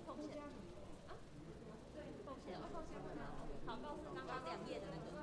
奉獻啊，奉獻哦，禱告是剛剛兩頁的那個。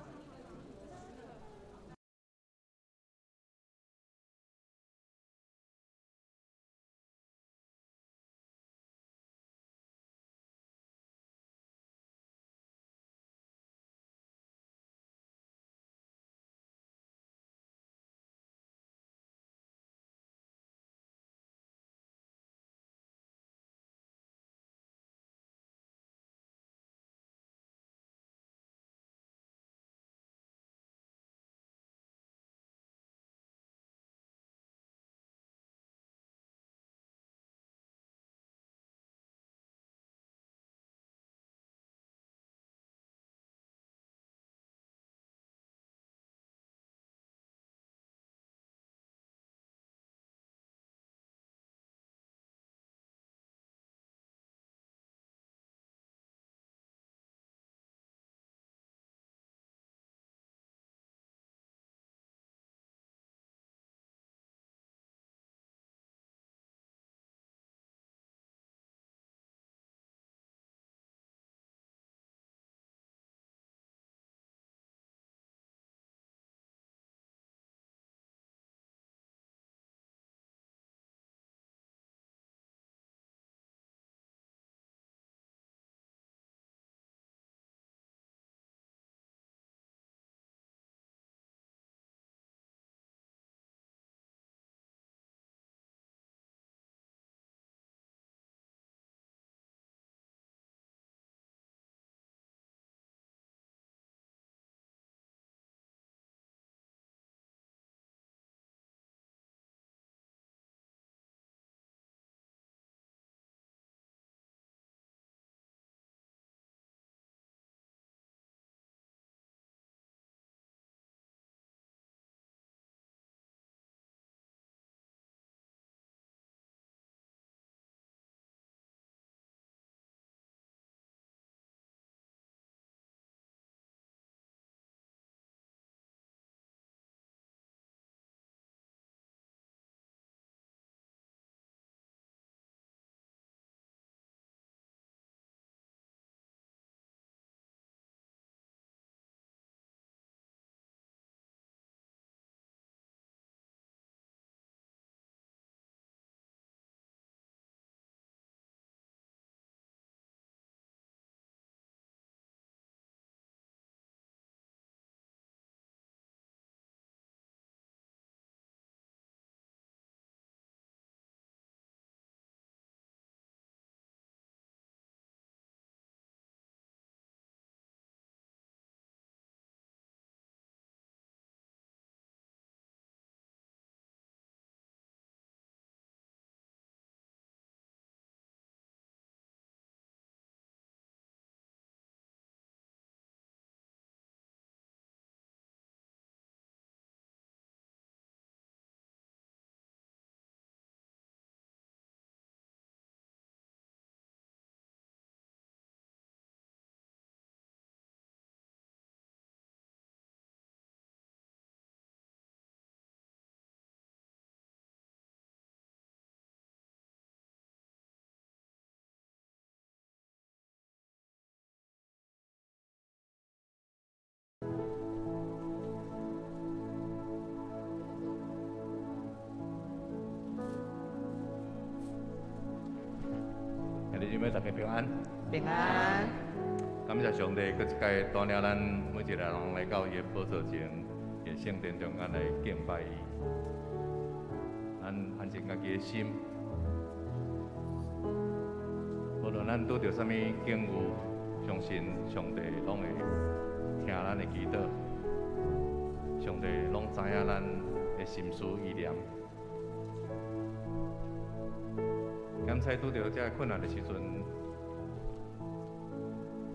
兄弟姊妹，大家平安。平安。感謝上帝，閣一擺帶領咱每一個人來到伊的寶座前，佇聖殿中間來敬拜伊。咱安靜家己的心，無論咱拄著啥物境遇，相信上帝攏會聽咱的祈禱，上帝攏知影咱的心思意念。敢使拄著這困難的時陣，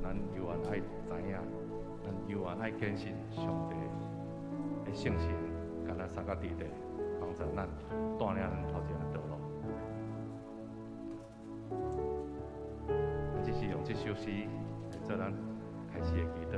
咱猶原愛知影，咱猶原愛堅信上帝的聖神，共咱相佮佇咧，幫助咱帶領咱頭前的道路。咱只是用這首詩來做咱開始的祈禱。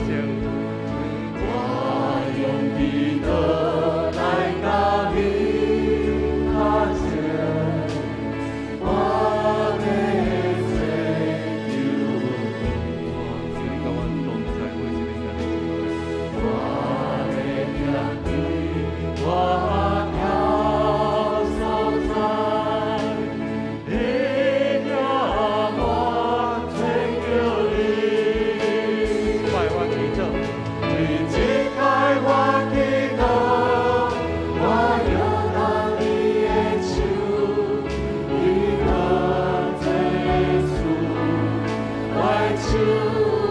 前。我用祈禱來到你跤前，我欲請求你。求你佮阮同在每一个兄弟姊妹。我的行對我條所在，你聽我請求你。拜我祈禱，為這擺我祈禱，我搖動你的手，你當作主，我的手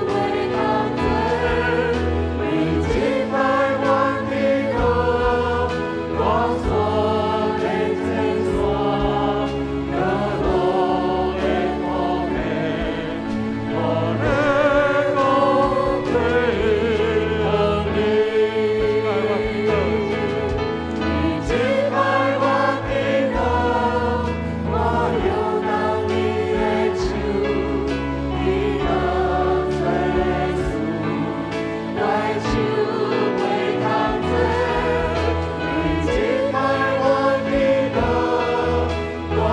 袂當做。為這擺我祈禱，我煞的前線，得路的破滅，我的高飛你。拜我祈禱，這擺我祈禱，我搖動你的手，你當作主，我的手袂當做。為這擺我祈禱，我煞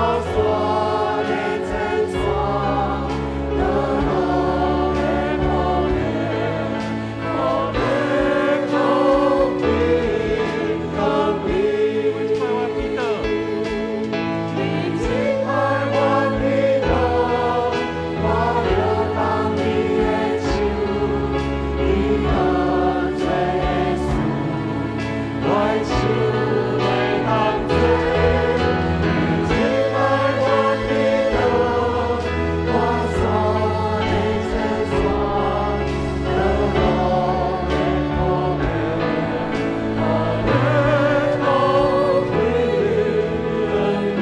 的前線，得路的破滅，我的高飛你。為這擺我祈禱，這擺我祈禱，我搖動你的手，你當作主，我的手袂當做。這擺我祈禱，我煞的前線，得路的破滅，我的高飛你。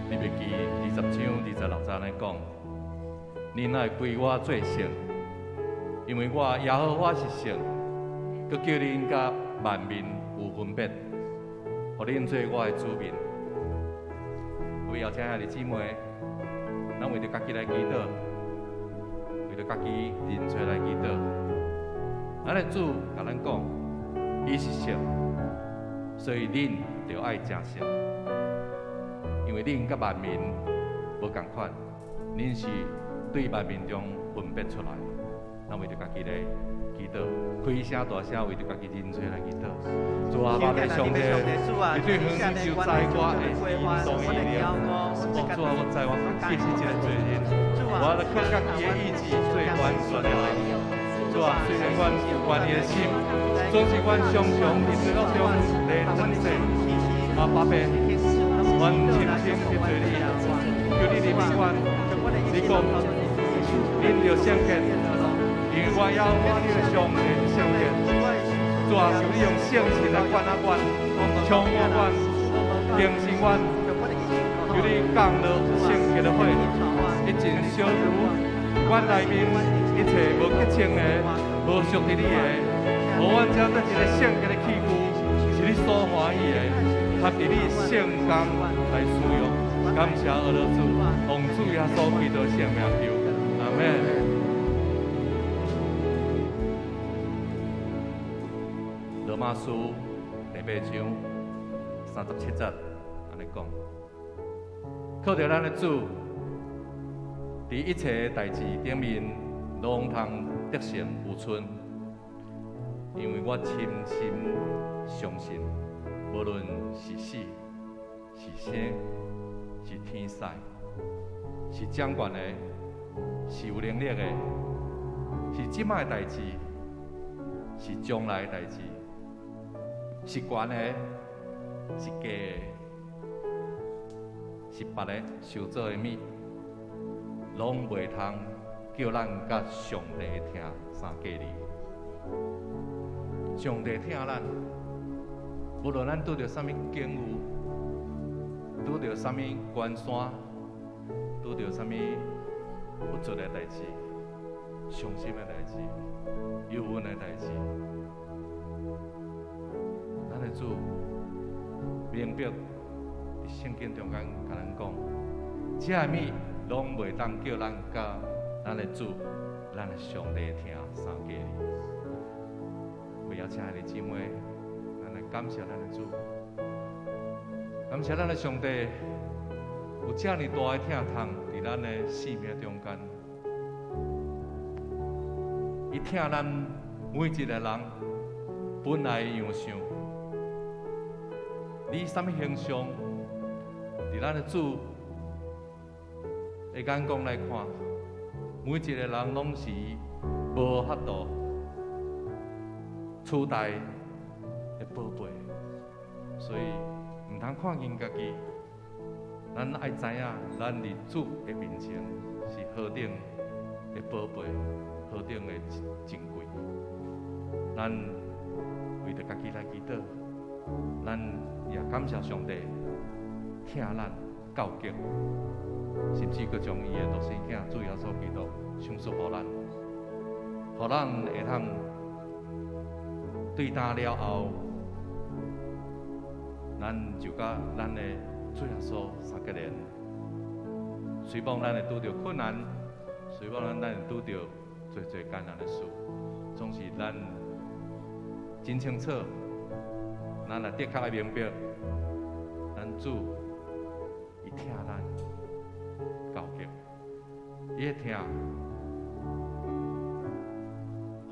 利未記20章26節按呢講：恁愛歸我做聖，因為我耶和華是聖，閣叫恁佮萬民有分別，予恁做我的子民。各位邀請兄弟姊妹，咱為著家己來祈禱，為著家己認罪來祈禱。咱的主共咱講，伊是聖，所以恁就愛成聖。因為恁佮萬民無仝款，恁是對萬民中分別出來。咱為著家己來祈禱，開聲大聲為著家己認罪來祈禱。主啊，爸爸上帝，你對遠就知我的心所意念。哦，主啊，我知我自己是一個罪人，我來靠家己的意志做完全的人。主啊，雖然阮有願意的心，總是阮常常佇罪惡中來轉世。啊，爸爸，阮深深得罪你，求你憐憫阮。你講，恁著聖潔，因為我耶和華你的上帝是聖潔。主啊，求你用聖情來管啊阮，充滿阮，更新阮。求你降落聖潔的火，一盡消除阮內面一切無潔淨的、無屬佇你的，予阮成做一個聖潔的器具，是你所歡喜的，合佇你聖工來使用。感謝阿羅主，奉主耶穌基督聖名求，阿們。羅馬書第8章37節按呢講，靠著咱的主，佇一切代誌頂面，攏通得勝有剩。因為我深深相信，無論是死是生，是天使，是掌權的，是有能力的，是這擺的代誌，是將來的代誌，是懸的，是低的，是別個受造的物，攏袂通叫咱佮上帝的疼相隔離。上帝疼咱，無論咱拄著啥物境遇，拄著啥物關山，拄著啥物不足的代誌、傷心的代誌、憂鬱的代誌，咱的主明白佇聖經中間共咱講，這个物攏袂當叫咱佮咱的主，咱的上帝疼三加你。我邀请兄弟姊妹，咱來感謝咱的主，感謝咱的上帝有遮爾大的疼痛佇咱的生命中間。伊疼咱每一個人本來的樣相，你啥物形象，佇咱的主的眼光來看，每一個人攏是無法度取代的寶貝，所以毋通看輕家己。咱愛知影，咱佇主的面前是何等的寶貝，何等的珍貴。咱為著家己來祈禱，咱也感謝上帝疼咱到極，甚至閣將伊的獨生囝主耶穌基督賞賜予咱，予咱會通對今了後，咱就佮咱的主耶穌相結連。雖罔咱會拄著困難，雖罔咱會拄著濟濟艱難的事，總是咱真清楚，咱也的確愛明白，咱主伊疼咱到極，伊的疼，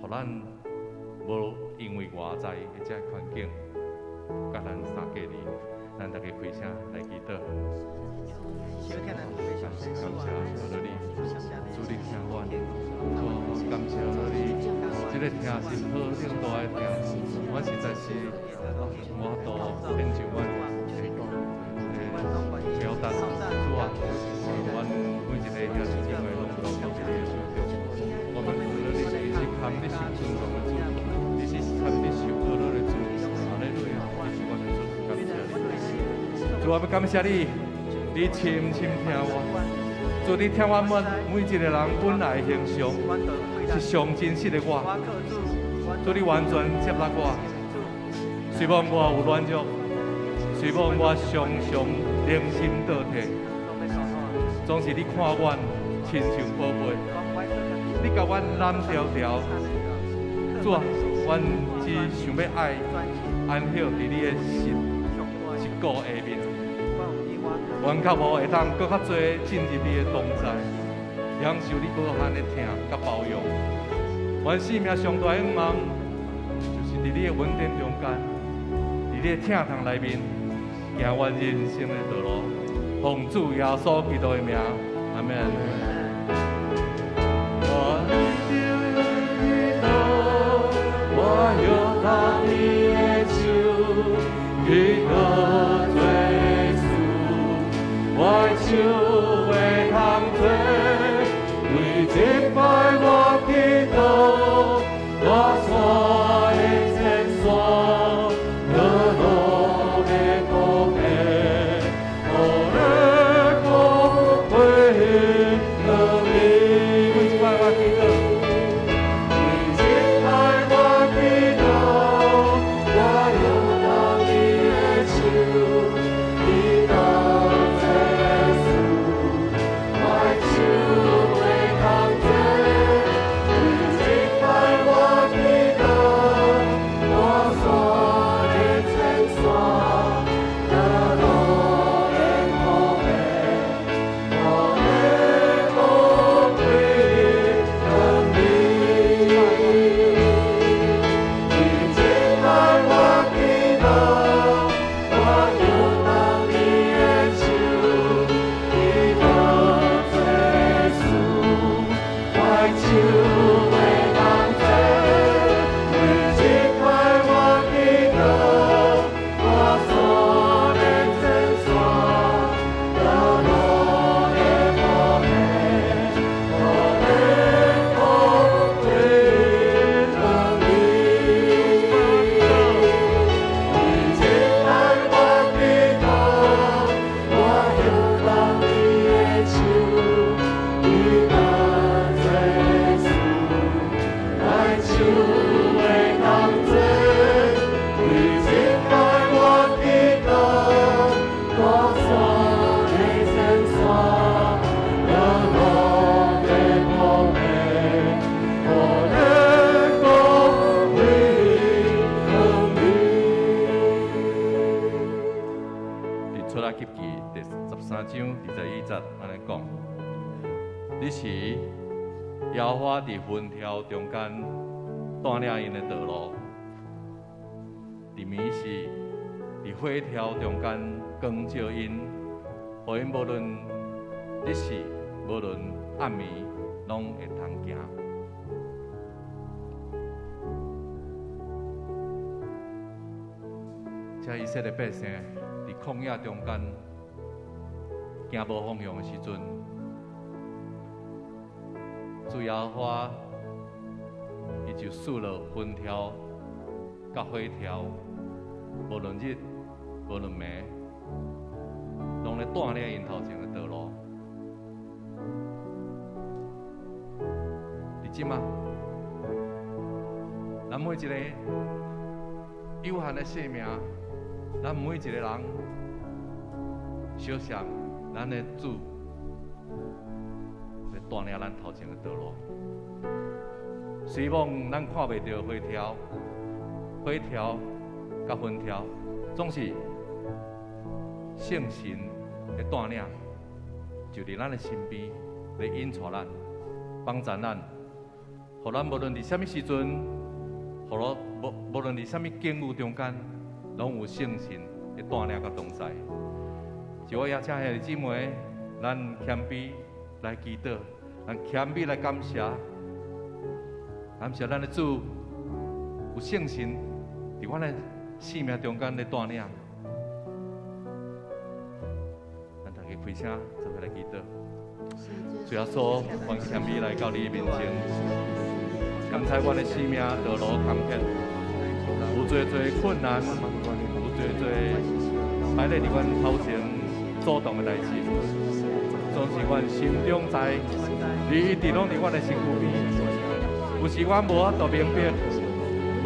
予咱無因為外在的這環境，佮咱相隔離，咱大家開聲來祈禱。感謝主你，主你疼阮，主感謝你，這个疼是何等大的疼，我實在是無法度練就阮的表達。主啊，阮每一個兄弟姊妹攏交託佇你的手中。我們為了你，你是堪得受尊榮的主，你是堪得受呵咾的主，哈利路亞，你是阮的主，感謝你。主啊，欲感謝你，你深深疼我。主，你疼我們每一個人本來的形象是上真實的我。主，你完全接納我。雖罔我有軟弱，雖罔我常常良心倒退，總是你看阮親像寶貝，你共阮攬牢牢。主啊，阮只想欲愛安歇佇你的實實顧下面。阮較無會當閣較濟進入你的同在，享受你無限的疼佮包容。阮生命上大的願望，就是佇你的恩典中間，佇你的疼痛內面，行阮人生的道路。奉主耶穌基督的名，阿們。我祈禱，我搖動你的手，去得做主，我的手會通做，為這擺我祈禱，我煞的前線，落落的苦悲，我的苦悲落你。為這擺我祈禱，為這擺我祈禱，我搖動你的手，去得做主，我的手會通做，為這擺我祈禱，我煞的前線，落落的苦悲，我的寶貝等你。為這擺我祈禱，我搖動你的手，去得做主，我的手會通做，為這擺我祈禱，我煞的前線，落落的苦悲，我的寶貝等你。為這擺我祈禱，我搖動你的手，去得做主，按呢讲：彼时耶和华伫云柱中间带领𪜶的道路，伫暝时伫火柱中间光照𪜶，予𪜶无论日时，无论暗暝，拢会通行。这以色列百姓伫旷野中间行无方向的时阵，主耶和华伊就赐落云柱佮火柱，无论日，无论暝，拢咧带领𪜶头前的道路。伫这马，咱每一个有限的生命，咱每一个人，相信咱的主会带领咱头前的道路。虽罔咱看袂著火柱、火柱佮云柱，总是圣神的带领，就伫咱的身边来引带咱、帮助咱，予咱无论伫啥物时阵，予咱无论伫啥物境遇中间，拢有圣神的带领佮同在。就我邀请兄弟姊妹，咱谦卑来祈祷，咱谦卑来感谢，感谢咱的主有圣神伫阮的生命中间咧带领。咱大家开声，做伙来祈祷。主耶稣，阮谦卑来到你面前，感谢阮的生命道路坎坷，有济济困难，有济济摆咧伫阮头前阻挡的代志，总是阮心中知，你一直拢伫阮的身躯边。有时阮无法度明白，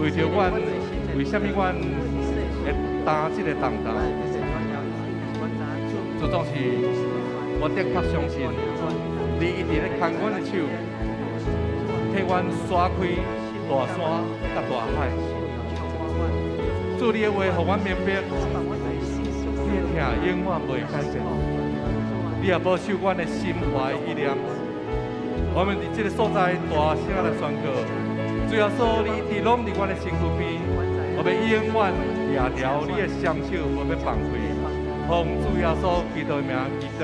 为著阮，为啥物阮会担这个重担？这总是我的确相信，你一直咧牵阮的手，替阮刷开大山佮大海。主，你的话予阮明白，你的疼永远袂改变，你也保守阮的心怀意念。我们伫这个所在大声来宣告：主耶稣，你一直拢伫阮的身躯边，我欲永远掠牢你的双手，无欲放开。奉主耶稣基督的名祈祷，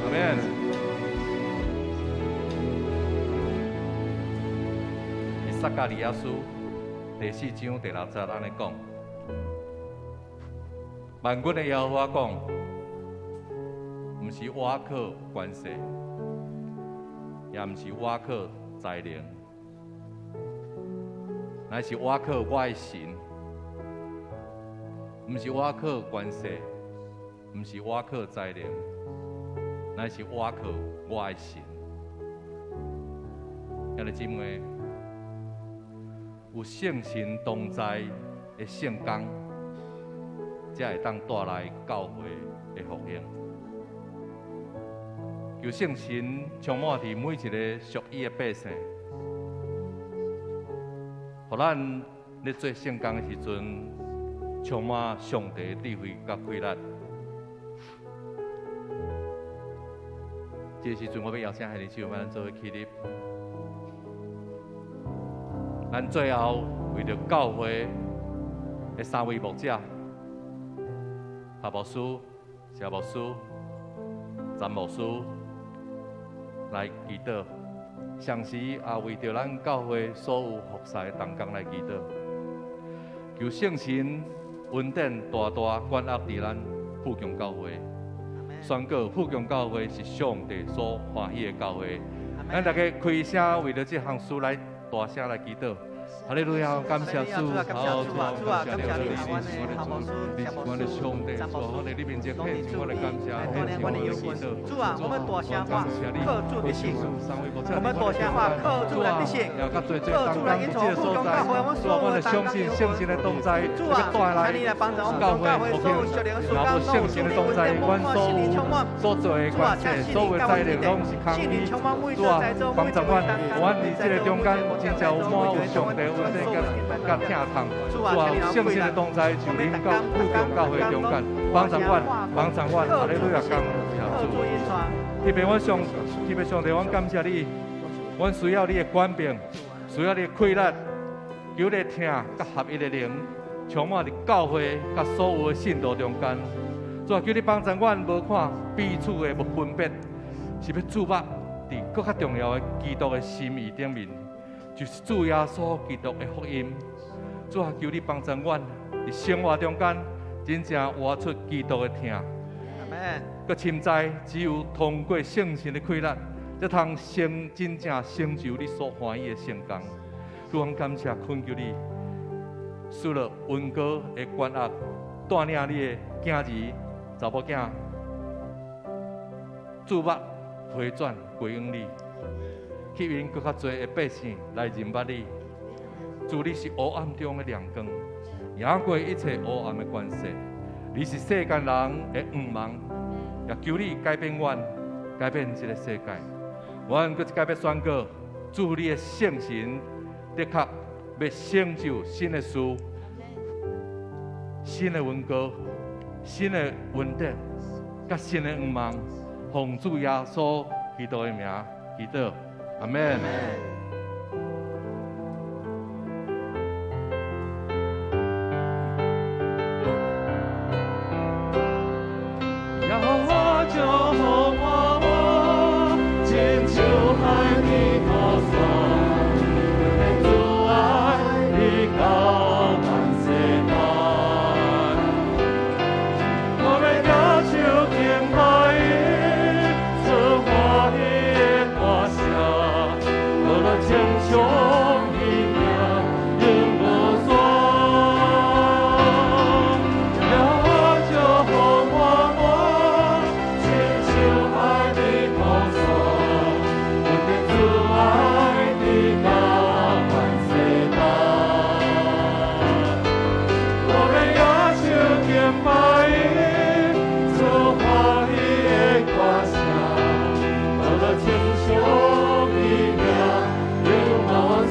阿们。撒迦利亚书第四章第六节按呢讲：万军的耶和华讲，毋是我靠权势，也毋是我靠才能，乃是我靠我的神。毋是我靠权势，毋是我靠才能，乃是我靠我的神。兄弟姊妹，有圣神同在的圣工，才会当带来教会的复兴。求圣神充满伫每一个属伊的百姓，予咱咧做圣工的时阵，充满上帝的智慧佮快乐。这个时阵，我欲邀请兄弟姊妹咱做伙起立。咱最后为著教会的三位牧者，夏牧师、谢牧师、詹牧师来祈祷，同时也为著咱教会所有服侍的同工来祈祷，求圣神恩典大大管辖伫咱富强教会，宣告富强教会是上帝所欢喜的教会。咱大家开声为著这项事来大声来祈祷。哈利路亚！感谢主，好主啊，感谢你，你是阮的上帝，主啊，我伫你面前献上我的感谢，献上我的祈祷。主啊，我們大聲話，靠主的信；我們大聲話，靠主來的信。靠主來引導富強教會，我們所有的相信聖神的同在，主啊，請你來幫助我們教會所有屬靈的事工，若無聖神的同在，阮所做的關係，所有的才能攏是空虛。主啊，幫助阮，阮佇這個中間真正有滿有上帝帝恩典佮疼痛。主啊，圣神的同在就临到富中教会中间，帮助阮，帮助阮，哈利路亚，感谢主。特别阮上，特别上帝，阮感谢你，阮需要你的权柄，需要你的气力，求你疼佮合一的灵，充满伫教会佮所有的信徒中间。主啊，求你帮助阮，无看彼此的无分别，是欲注目伫阁较重要的基督的心意顶面，就是主耶稣基督的福音。主啊，求你帮助阮伫生活中间真正活出基督的疼。阁深知只有通过圣神的气力，才通成真正成就你所欢喜的圣工。主，阮感谢恳求你，赐予温哥的关压，带领你的囝儿、查某囝，注目回转归向你，吸引阁较济的百姓来认捌你。主，你是黑暗中的亮光，赢过一切黑暗的权势。你是世间人的愿望，也求你改变阮，改变这个世界。阮阁一摆欲宣告，主你的圣神的确欲成就新的事、新的恩膏、新的恩典、佮新的愿望，奉主耶稣基督的名，祈祷，阿们。耶和华祝福我，亲像海的高山，阮的主爱直到万世代。我欲举手敬拜伊，做欢喜的歌声，我来称颂伊名永无煞。耶和华祝福我，亲像海的高山，阮的主爱直到万世代。我欲举手敬拜伊，做欢喜的歌声，我来称颂伊名永无煞。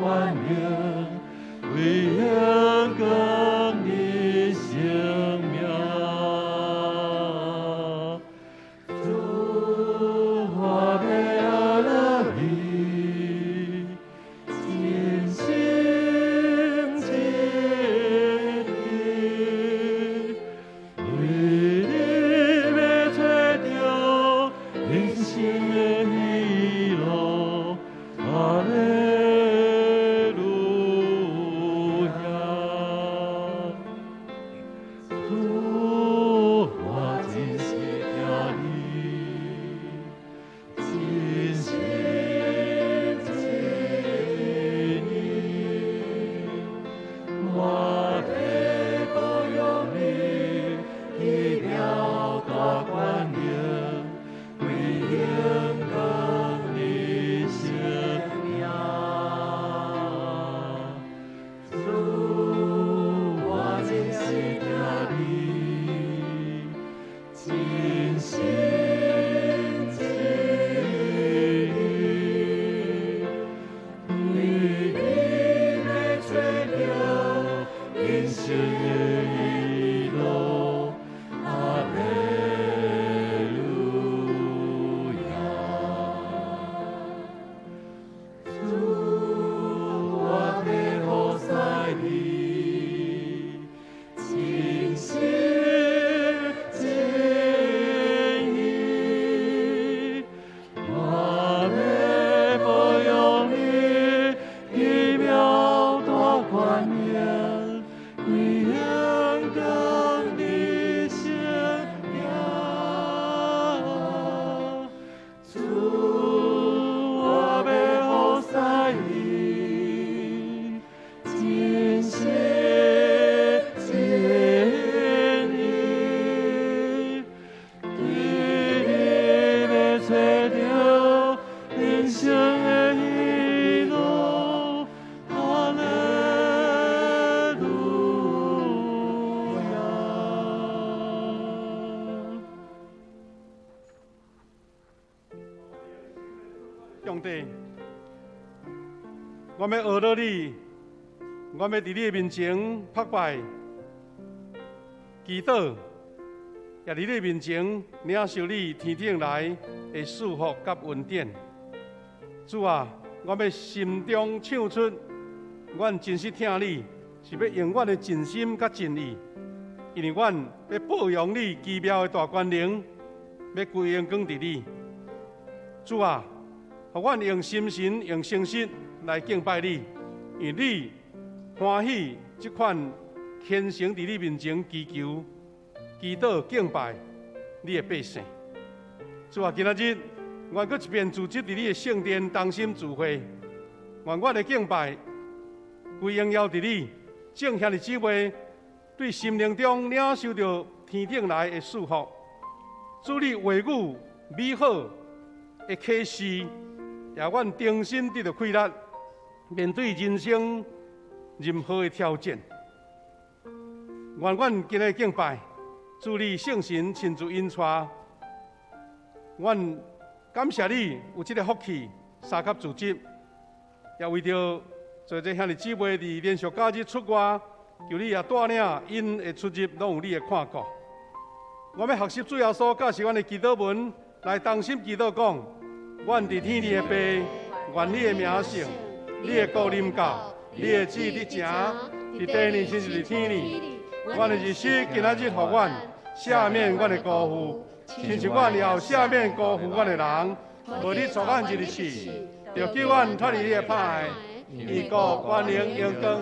權能，歸榮光你聖名。主，我欲學落你，盡心盡意，為你欲揣著人生的喜樂。哈利路亞！主，我真實疼你，真心真意，我欲褒揚你奇妙大權能，歸榮光你聖名。主，我真實疼你，真心真意，為你欲揣著人生的喜樂。哈利路亞！主，我欲服侍你，盡心盡意，我欲褒揚你奇妙大權能，歸榮光你聖名。主，我欲服侍你，盡心盡意，對你欲揣著人生的喜樂。哈利路亞！上帝，我欲學落你，我欲佇你的面前拍拜、祈禱，也佇你的面前領受你天頂來的祝福佮恩典。主啊，我欲心中唱出，阮真實疼你，是欲用阮的盡心佮盡意，因為阮欲報揚你奇妙的大權能，欲歸榮光佇你。主啊，予阮用心神、用誠實來敬拜你，因為你歡喜這款虔誠佇你面前祈求、祈禱、敬拜你的百姓。主啊，今仔日阮閣一遍組織佇你的聖殿同心聚會，願阮的敬拜歸榮耀佇你，眾兄弟姊妹對心靈中領受著天頂來的祝福，主你話語美好的啟示，也阮重新得著氣力，面對人生任何的挑戰。願阮今日敬拜，主你聖神親自引帶，阮感謝你有這个福氣，三級組織，也為著做這兄弟姊妹佇連續假日出外，求你也帶領𪜶的出入，攏有你的看顧。我欲學習主耶穌教示阮的祈禱文，來同心祈禱講：阮佇天裡的父，願你的名聖，你的國臨到，你的旨意佇成，佇地裡親像佇天裡。阮的日食今仔日予阮，赦免阮的辜負，親像阮也有赦免辜負阮的人。無你帶阮入去試，著救阮脫離你的歹。義國權能榮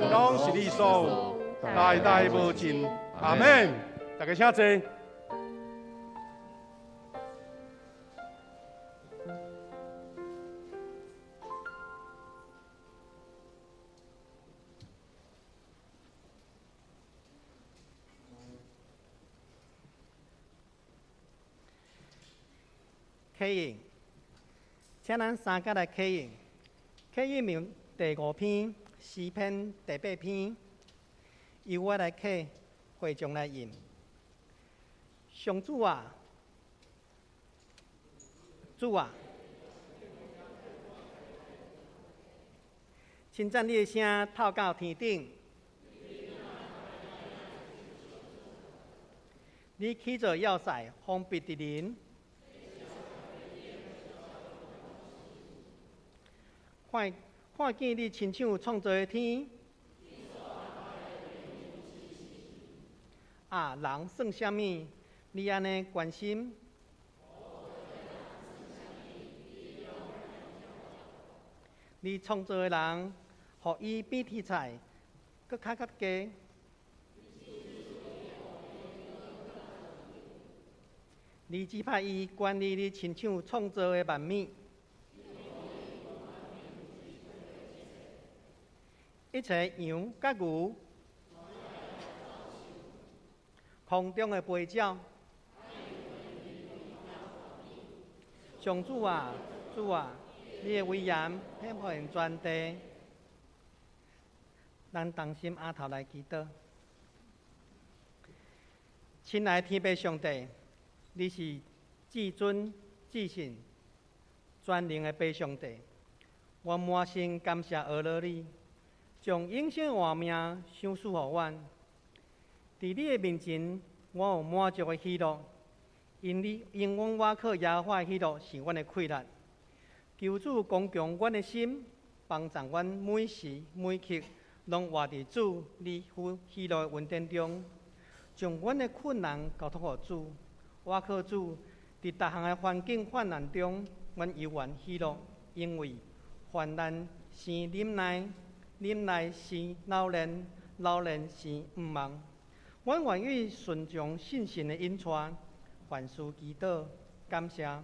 光攏是你所有，代代無盡。阿們。大家請坐。啟應，請咱三甲來啟應。啟應文第五篇，詩篇第八篇，由我來啟，會眾來吟。上主啊，主啊，稱讚你的聲透到天頂。你起造要塞，封閉敵人。看看見你親手創造的天。啊，人算啥物？你按呢關心？你創造的人，予伊比天菜閣較較低。你指派伊管理你親手創造的萬物，一切羊佮牛，空中的飛鳥。上主啊，主啊，你的威嚴遍遍全地。咱同心阿頭來祈禱。親愛天父上帝，你是至尊、至聖、全能的父上帝。我滿心感謝阿羅你，將永生活命賞賜予阮。佇你的面前，我有滿足的喜樂，因你因阮倚靠耶和華的喜樂是阮的氣力。求主剛強阮的心，幫助阮每時每刻攏活佇主你喜樂的恩典中，將阮的困難交託予主。倚靠主，佇逐項的環境患難中，阮猶原喜樂，因為患難生忍耐，忍耐生老練，老練生盼望。阮願意順從聖神的引帶，凡事祈禱感謝，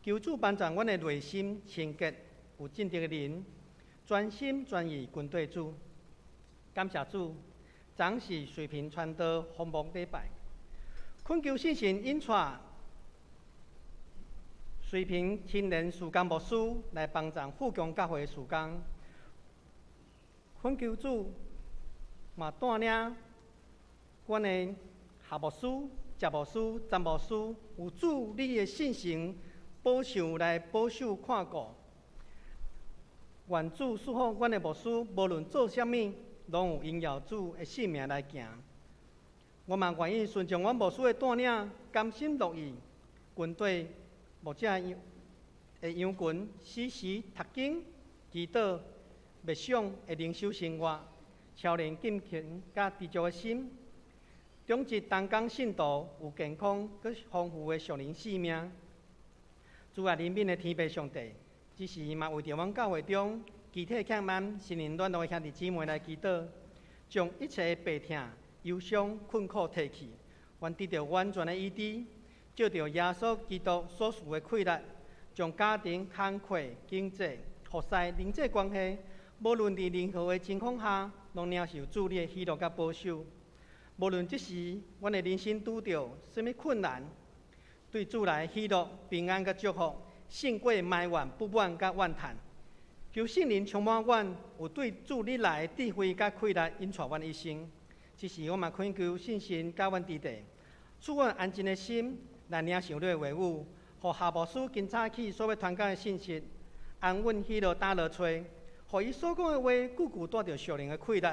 求主幫助阮的內心清潔，有正直的靈，專心專意跟綴主。感謝主，昨是水平傳道豐牧禮拜。懇求聖神引帶水平青年事工牧師來幫助富強教會的事工。懇求主嘛帶領阮的夏牧師、謝牧師、詹牧師，有主你的聖神保守來保守看顧。願主賜福阮的牧師，無論做啥物，攏有榮耀主的聖名來行。我嘛願意順從阮牧師的帶領，甘心樂意跟綴牧者的羊群，時時讀經、祈禱、默想的靈修生活，操練敬虔佮知足的心，長執同工信徒有健康閣豐富的屬靈生命。主啊，憐憫的天父上帝，這時嘛為著阮教會中肢體欠安、心靈軟弱的兄弟姊妹來祈禱，將一切的病痛、憂傷、困苦提去，願得著完全的醫治，藉著耶穌基督所賜的氣力，將家庭、工課、經濟、服侍、人際關係，無論佇任何的情況下，攏領受主你的喜樂佮保守。無論這時阮的人生拄著啥物困難，對主來喜樂、平安佮祝福，勝過埋怨、不滿佮怨嘆。求聖靈充滿阮，有對主你來的智慧佮氣力，引帶阮一生。這時我嘛懇求聖神佮阮佇地，賜阮安靜的心來領受你的話語，予夏牧師今早起所欲傳講的信息，安穩喜樂打落揣，予伊所講的話句句帶著屬靈的氣力，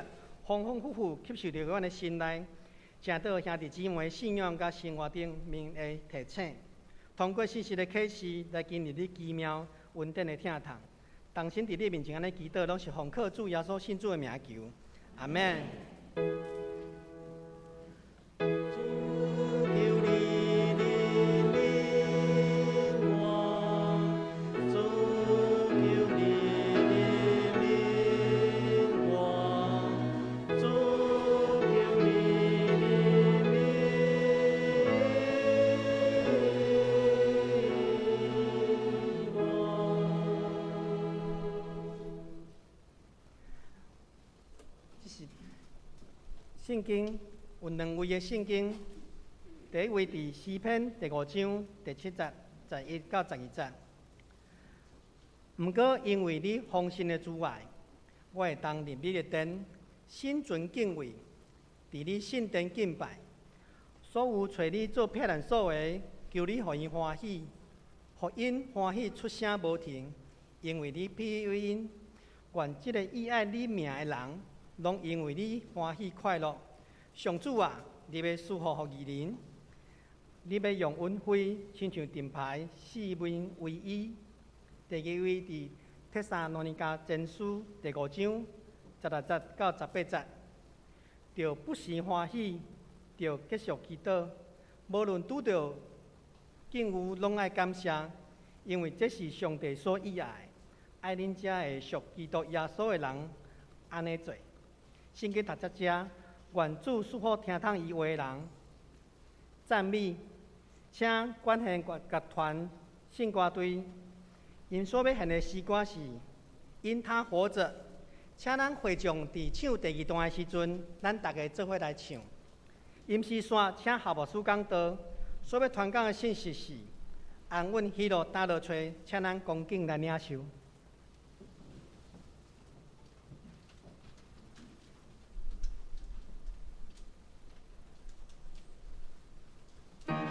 豐豐富富吸收佇阮的心內，成做兄弟姊妹信仰佮生活頂面的提醒。通過信息的啟示來經歷你奇妙恩典的疼痛。同心佇你面前按呢祈禱，攏是奉靠主耶穌聖主的名求，阿們。主求你憐憫我，主求你憐憫我，主求你憐憫我。這是聖經有兩位的聖經，第一位佇詩篇第五章第七節11到12節。毋過因為你豐盛的慈愛，我會當入你的殿，心存敬畏，佇你聖殿敬拜。所有揣你做避難所的，求你予𪜶歡喜，予𪜶歡喜出聲無停，因為你庇佑𪜶，願這个倚愛你名的人，攏因為你歡喜快樂。上主啊，你欲賜福予義人，你欲用恩惠親像盾牌，四面圍伊。第二位佇帖撒羅尼迦前書第五章十六節到十八節，著不時歡喜，著繼續祈禱，無論拄著境遇，攏愛感謝，因為這是上帝所喜愛的。愛恁遮的屬基督耶穌的人按呢做。聖經讀這遮，願主賜福聽通伊話的人。讚美，請管弦樂團聖歌隊，𪜶所欲獻的詩歌是《因他活著》。請咱會眾佇唱第二段的時陣，咱逐家做伙來唱。吟詩線，請夏牧師講道，所欲傳講的信息是安穩喜樂打落揣，請咱恭敬來領受。因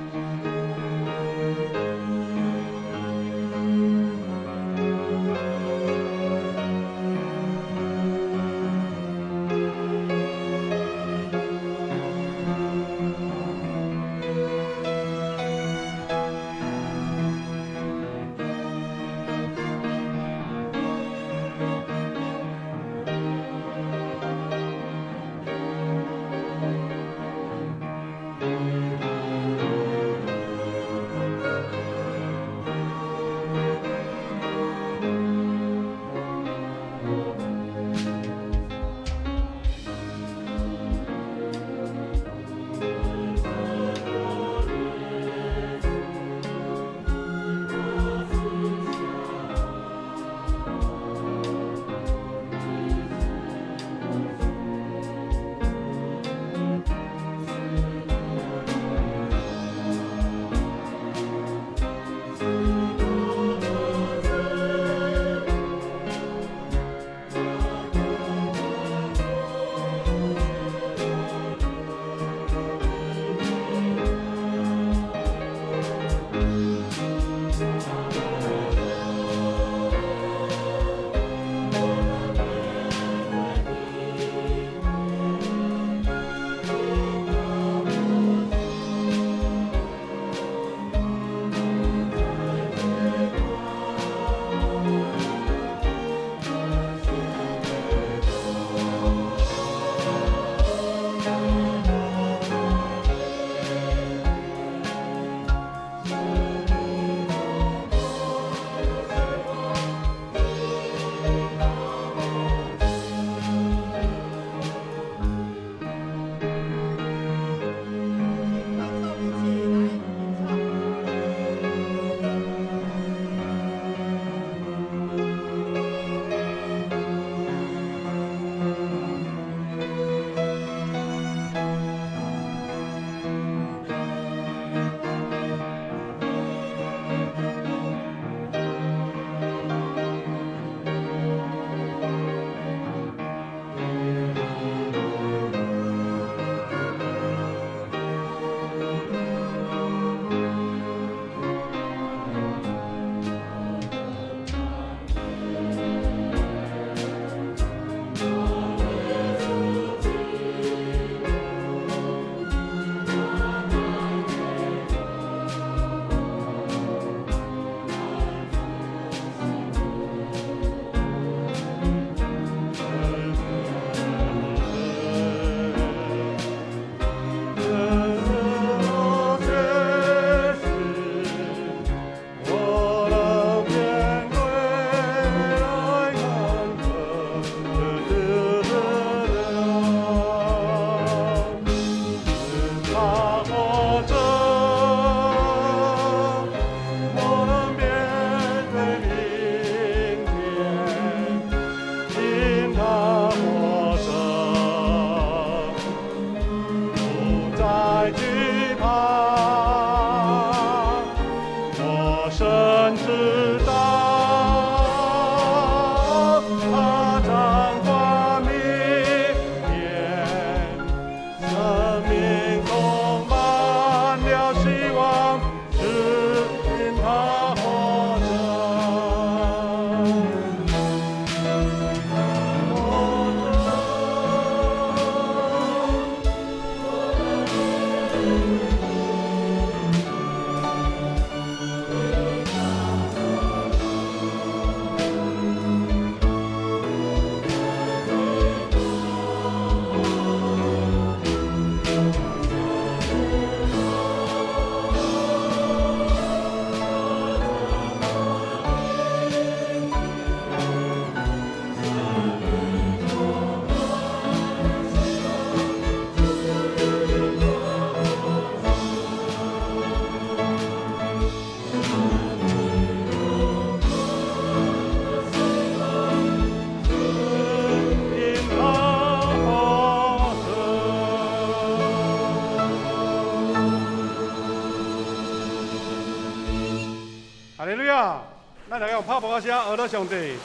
咱來用拍噗仔聲，學到上帝。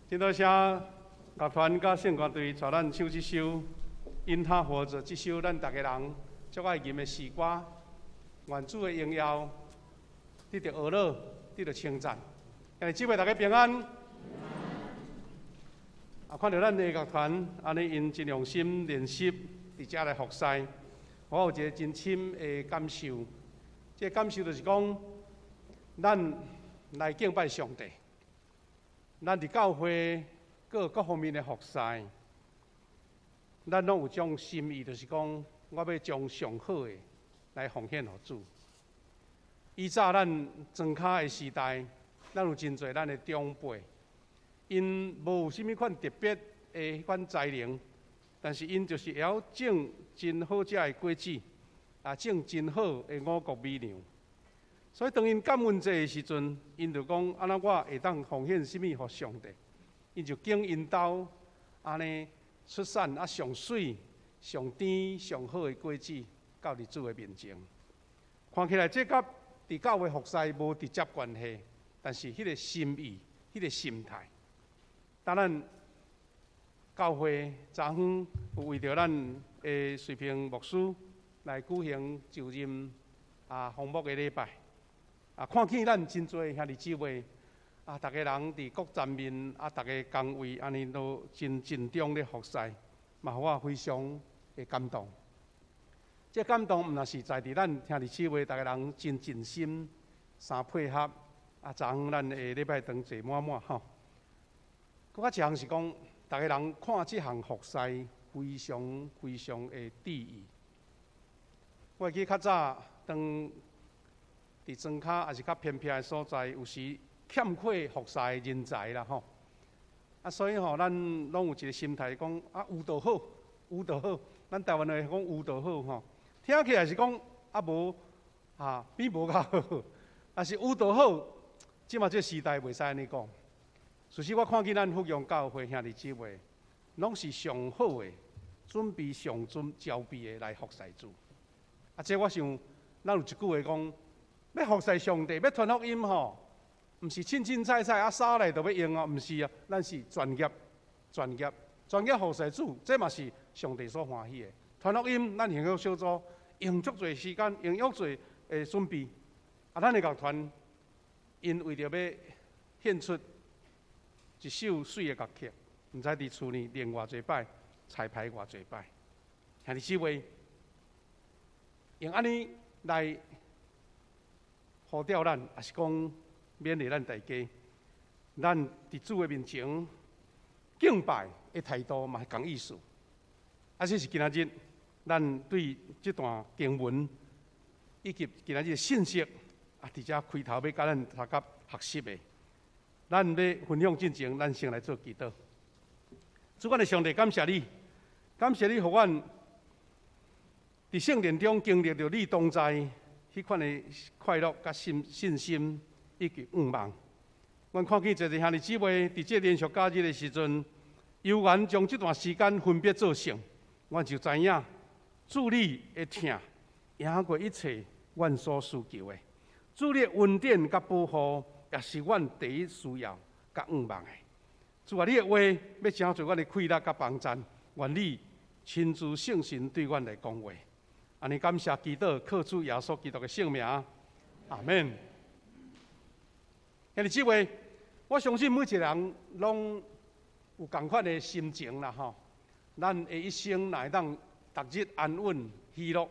真多謝樂團佮聖歌隊帶咱唱這首《因他活著》這首咱逐家人足愛吟的詩歌。願主的榮耀得著呵咾，得著稱讚。兄弟姊妹，大家平安。啊，看著咱的樂團按呢，𪜶真用心練習，佇遮來服侍，我有一个真深的感受。這个感受就是講，咱來敬拜上帝，咱佇教會各各方面的服侍，咱攏有種心意，就是講，我欲將上好的來奉獻予主。以早咱莊跤的時代，咱有真濟咱的長輩，𪜶無有啥物款特別的彼款才能，但是𪜶就是會曉種真好食的果子，啊，種真好的五穀米糧。所以當𪜶感恩節的時陣，𪜶就講：按呢我會當奉獻啥物予上帝？𪜶就揀𪜶兜按呢出產啊上媠、上甜、上好的果子，到佇主的面前。看起來這佮佇教會服侍無直接關係，但是彼个心意、彼个心態，當咱教會昨昏有為著咱的瑞平牧師來舉行就任啊封牧的禮拜，啊看見咱真濟兄弟姊妹啊，逐家人佇各層面啊，逐个崗位按呢都真盡忠咧服侍，嘛予我非常的感動。這感動毋但是在佇咱兄弟姊妹逐家人真盡心相配合，啊，昨昏咱的禮拜堂坐滿滿吼。閣較一項是講，逐家人看這項服侍非常非常的注意。我會記較早當佇莊跤抑是較偏僻的所在，有時欠缺服侍的人才啦吼。啊，所以吼，咱攏有一個心態講啊，有就好，有就好。咱台灣話講有就好吼。聽起來是講啊無啊比無較好，但是有就好。這馬這個時代袂使按呢講。事實我看見咱福陽教會兄弟姊妹，攏是上好的，準備上準招備的來服侍主。啊，這我想，咱有一句話講，欲服侍上帝，欲傳福音吼，毋是凊凊彩彩啊，衫來就欲用哦，毋是啊，咱是專業、專業、專業服侍主，這嘛是上帝所歡喜的。傳福音，咱營養小組用足濟時間，用足濟的準備。啊，咱的樂團，𪜶為著欲獻出一首媠的樂曲，毋知佇厝裡練偌濟擺，彩排偌濟擺。兄弟姊妹，用按呢來呼召咱，抑是講勉勵咱大家，咱佇主的面前敬拜的態度嘛是仝意思。啊，這是今仔日咱對這段經文以及今仔日的信息，啊，佇遮開頭欲佮咱大家學習的。咱欲分享進前，咱先來做祈禱。主，阮的上帝，感謝你，感謝你，予阮佇聖殿中經歷著你同在彼款的快樂、佮信心以及盼望。阮看見濟濟兄弟姊妹佇這連續假日的時陣，猶原將這段時間分別做聖，阮就知影主你的疼贏過一切阮所需求的。主你的恩典佮保護，也是阮第一需要佮向望的。主啊，你的話欲成做阮的氣力佮幫贊，願你親自聖神對阮來講話。按呢感謝祈禱，靠主耶穌基督的聖名，阿門。兄弟姊妹，我相信每一個人攏有仝款的心情啦，吼。咱的一生若會當逐日安穩喜樂，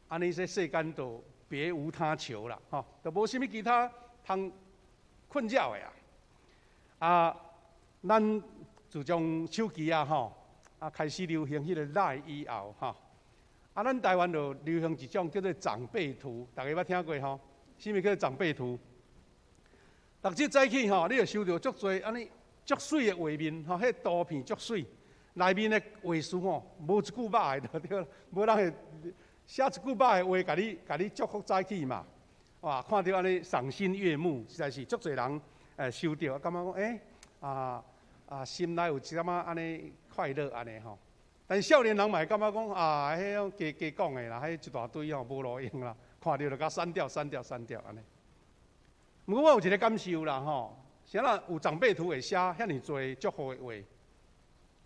按呢這世間就別無他求啦，吼，就無啥物其他通困擾的啊。啊，咱自從手機啊，吼，啊開始流行彼个 LINE 以後，吼，啊，咱台灣就流行一種叫做長輩圖，大家捌聽過吼？啥物叫做長輩圖？逐日早起吼，你會收著足濟按呢足媠的畫面，吼，彼個圖片足媠，內面的話術吼，無一句歹的，對啦，無人會寫一句歹的話，共你祝福早起嘛。哇，看著按呢賞心悅目，實在是足濟人收著，感覺講欸啊啊，心內有一點仔按呢快樂按呢吼。但是少年人嘛會感覺講啊，彼種加加講的啦，彼一大堆吼無路用啦，看著就共刪掉、刪掉、刪掉按呢。毋過我有一个感受啦吼，啥啦有長輩圖會寫遐爾濟祝福的話，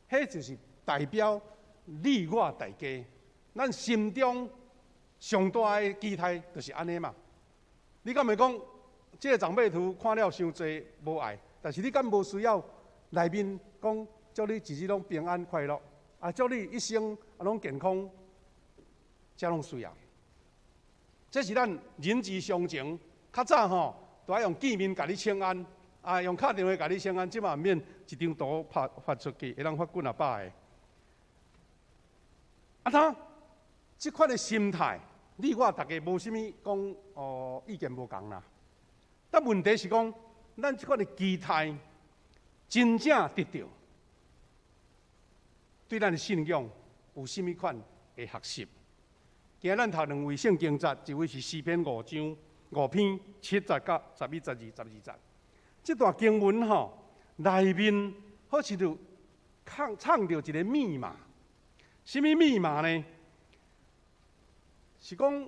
彼就是代表你我大家，咱心中上大的期待就是按呢嘛。你敢會講這个長輩圖看了傷濟無愛？但是你敢無需要內面講祝你一日攏平安快樂，啊祝你一生啊攏健康，這攏需要。這是咱人之常情。較早吼，都愛用見面共你請安，啊用敲電話共你請安，這馬毋免一張圖拍發出去，會當發幾若百個。啊，他這款的心態，你我逐家無啥物講哦，意見無仝啦。但問題是講，咱這款的期待真正得著，對咱的信仰有啥物款的學習？今日咱讀兩位聖經節，一位是詩篇五章五篇七節到十一節、二十二節。這段經文吼內面好似就藏藏著一个密碼。啥物密碼呢？是講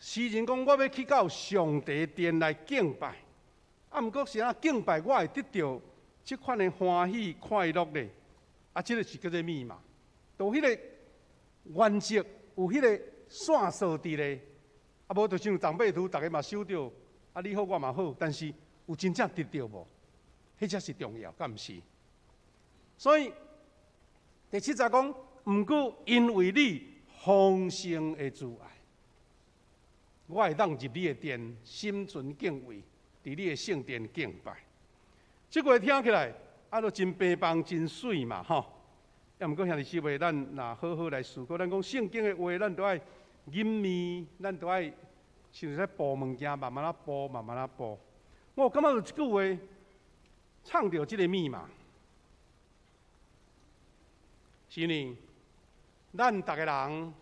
詩人講，我欲去到上帝殿來敬拜，啊，毋過是按怎敬拜，我會得著這款的歡喜快樂咧。啊，這个是叫做密碼。就彼个原則有彼个線索佇咧，啊，無就像長輩圖，逐家嘛收著，啊，你好我嘛好，但是有真正得著無？彼才是重要，敢毋是？所以第七節講，毋過因為你豐盛的慈愛，我會當入你的殿，心存敬畏，佇你的聖殿敬拜。這句聽起來啊，都真平凡、真媠嘛，吼。啊，毋過兄弟姊妹，咱若好好來思考，咱講聖經的話，咱都愛吟味，咱都愛像咧補物件，慢慢仔補，慢慢仔補。我感覺有一句話，藏著這个密碼，是因為咱逐个人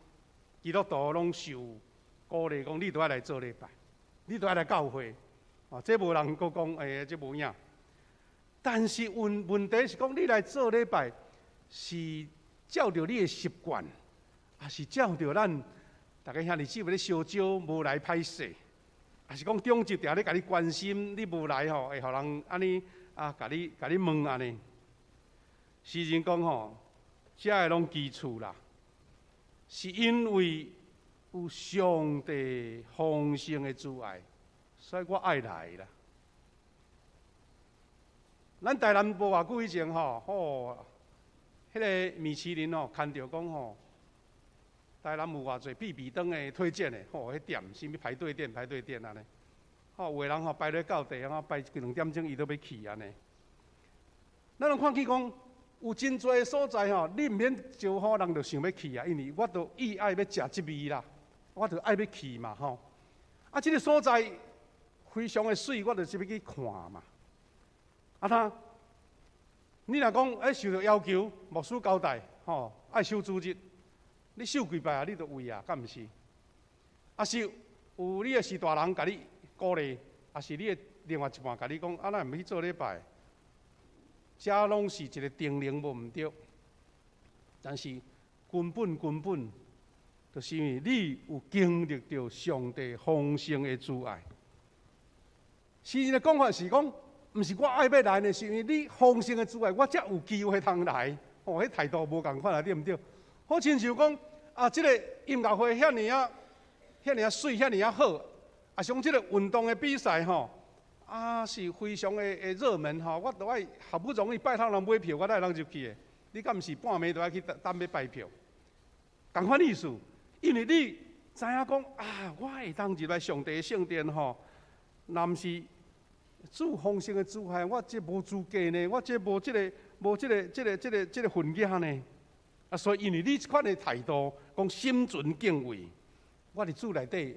基督徒攏受鼓勵，講你都愛來做禮拜，你都愛來教會，哦，這無人閣講，欸，這無影。但是問問題是講，你來做禮拜是照著你的習慣，抑是照著咱逐家兄弟姊妹咧相招無來歹勢，抑是講長執定咧共你關心，你無來吼，會予人按呢啊，共你共你問按呢。詩人講吼，這个攏基礎啦，是因為有上帝豐盛的慈愛，所以我愛來啦。咱台南無偌久以前吼，吼，彼个米其林吼，牽著講吼，台南有偌濟必比登的推薦的，吼，彼店啥物排隊店、排隊店按呢，吼，有的人吼排咧到地，吼排一兩點鐘伊都欲去按呢。咱攏看見講，有真濟所在吼，你毋免招呼人就想欲去啊，因為我都意愛欲食這味啦，我就愛欲去嘛吼。啊，這个所在非常的媠，我就是欲去看嘛。啊，他，你若講欸受著要求，牧師交代吼，愛守主日，你守幾擺啊？你就會啊，敢毋是？啊是有你的序大人共你鼓勵，抑是你的另外一半共你講，啊，咱毋去做禮拜，這攏是一个定能無毋對。但是根本根本，就是因為你有經歷著上帝豐盛的慈愛。詩人的講法是講，毋是我愛欲來呢，是因為你豐盛的慈愛，我才有機會通來。哦，彼態度無仝款啊，對毋對？好親像講啊，這个音樂會遐爾仔、遐爾仔媠、遐爾仔好，啊，像這个運動的比賽吼，啊是非常的的熱門吼，我都愛好不容易拜託人買票，我才會當入去的。你敢毋是半暝都愛去等等欲排票？仝款意思，因為你知影講啊，我會當入來上帝的聖殿吼，若毋是主豐盛的慈愛，我這無資格呢，我這無這个無這个這个這个這个份額呢。啊，所以因為你這款的態度，講心存敬畏，我佇主內底，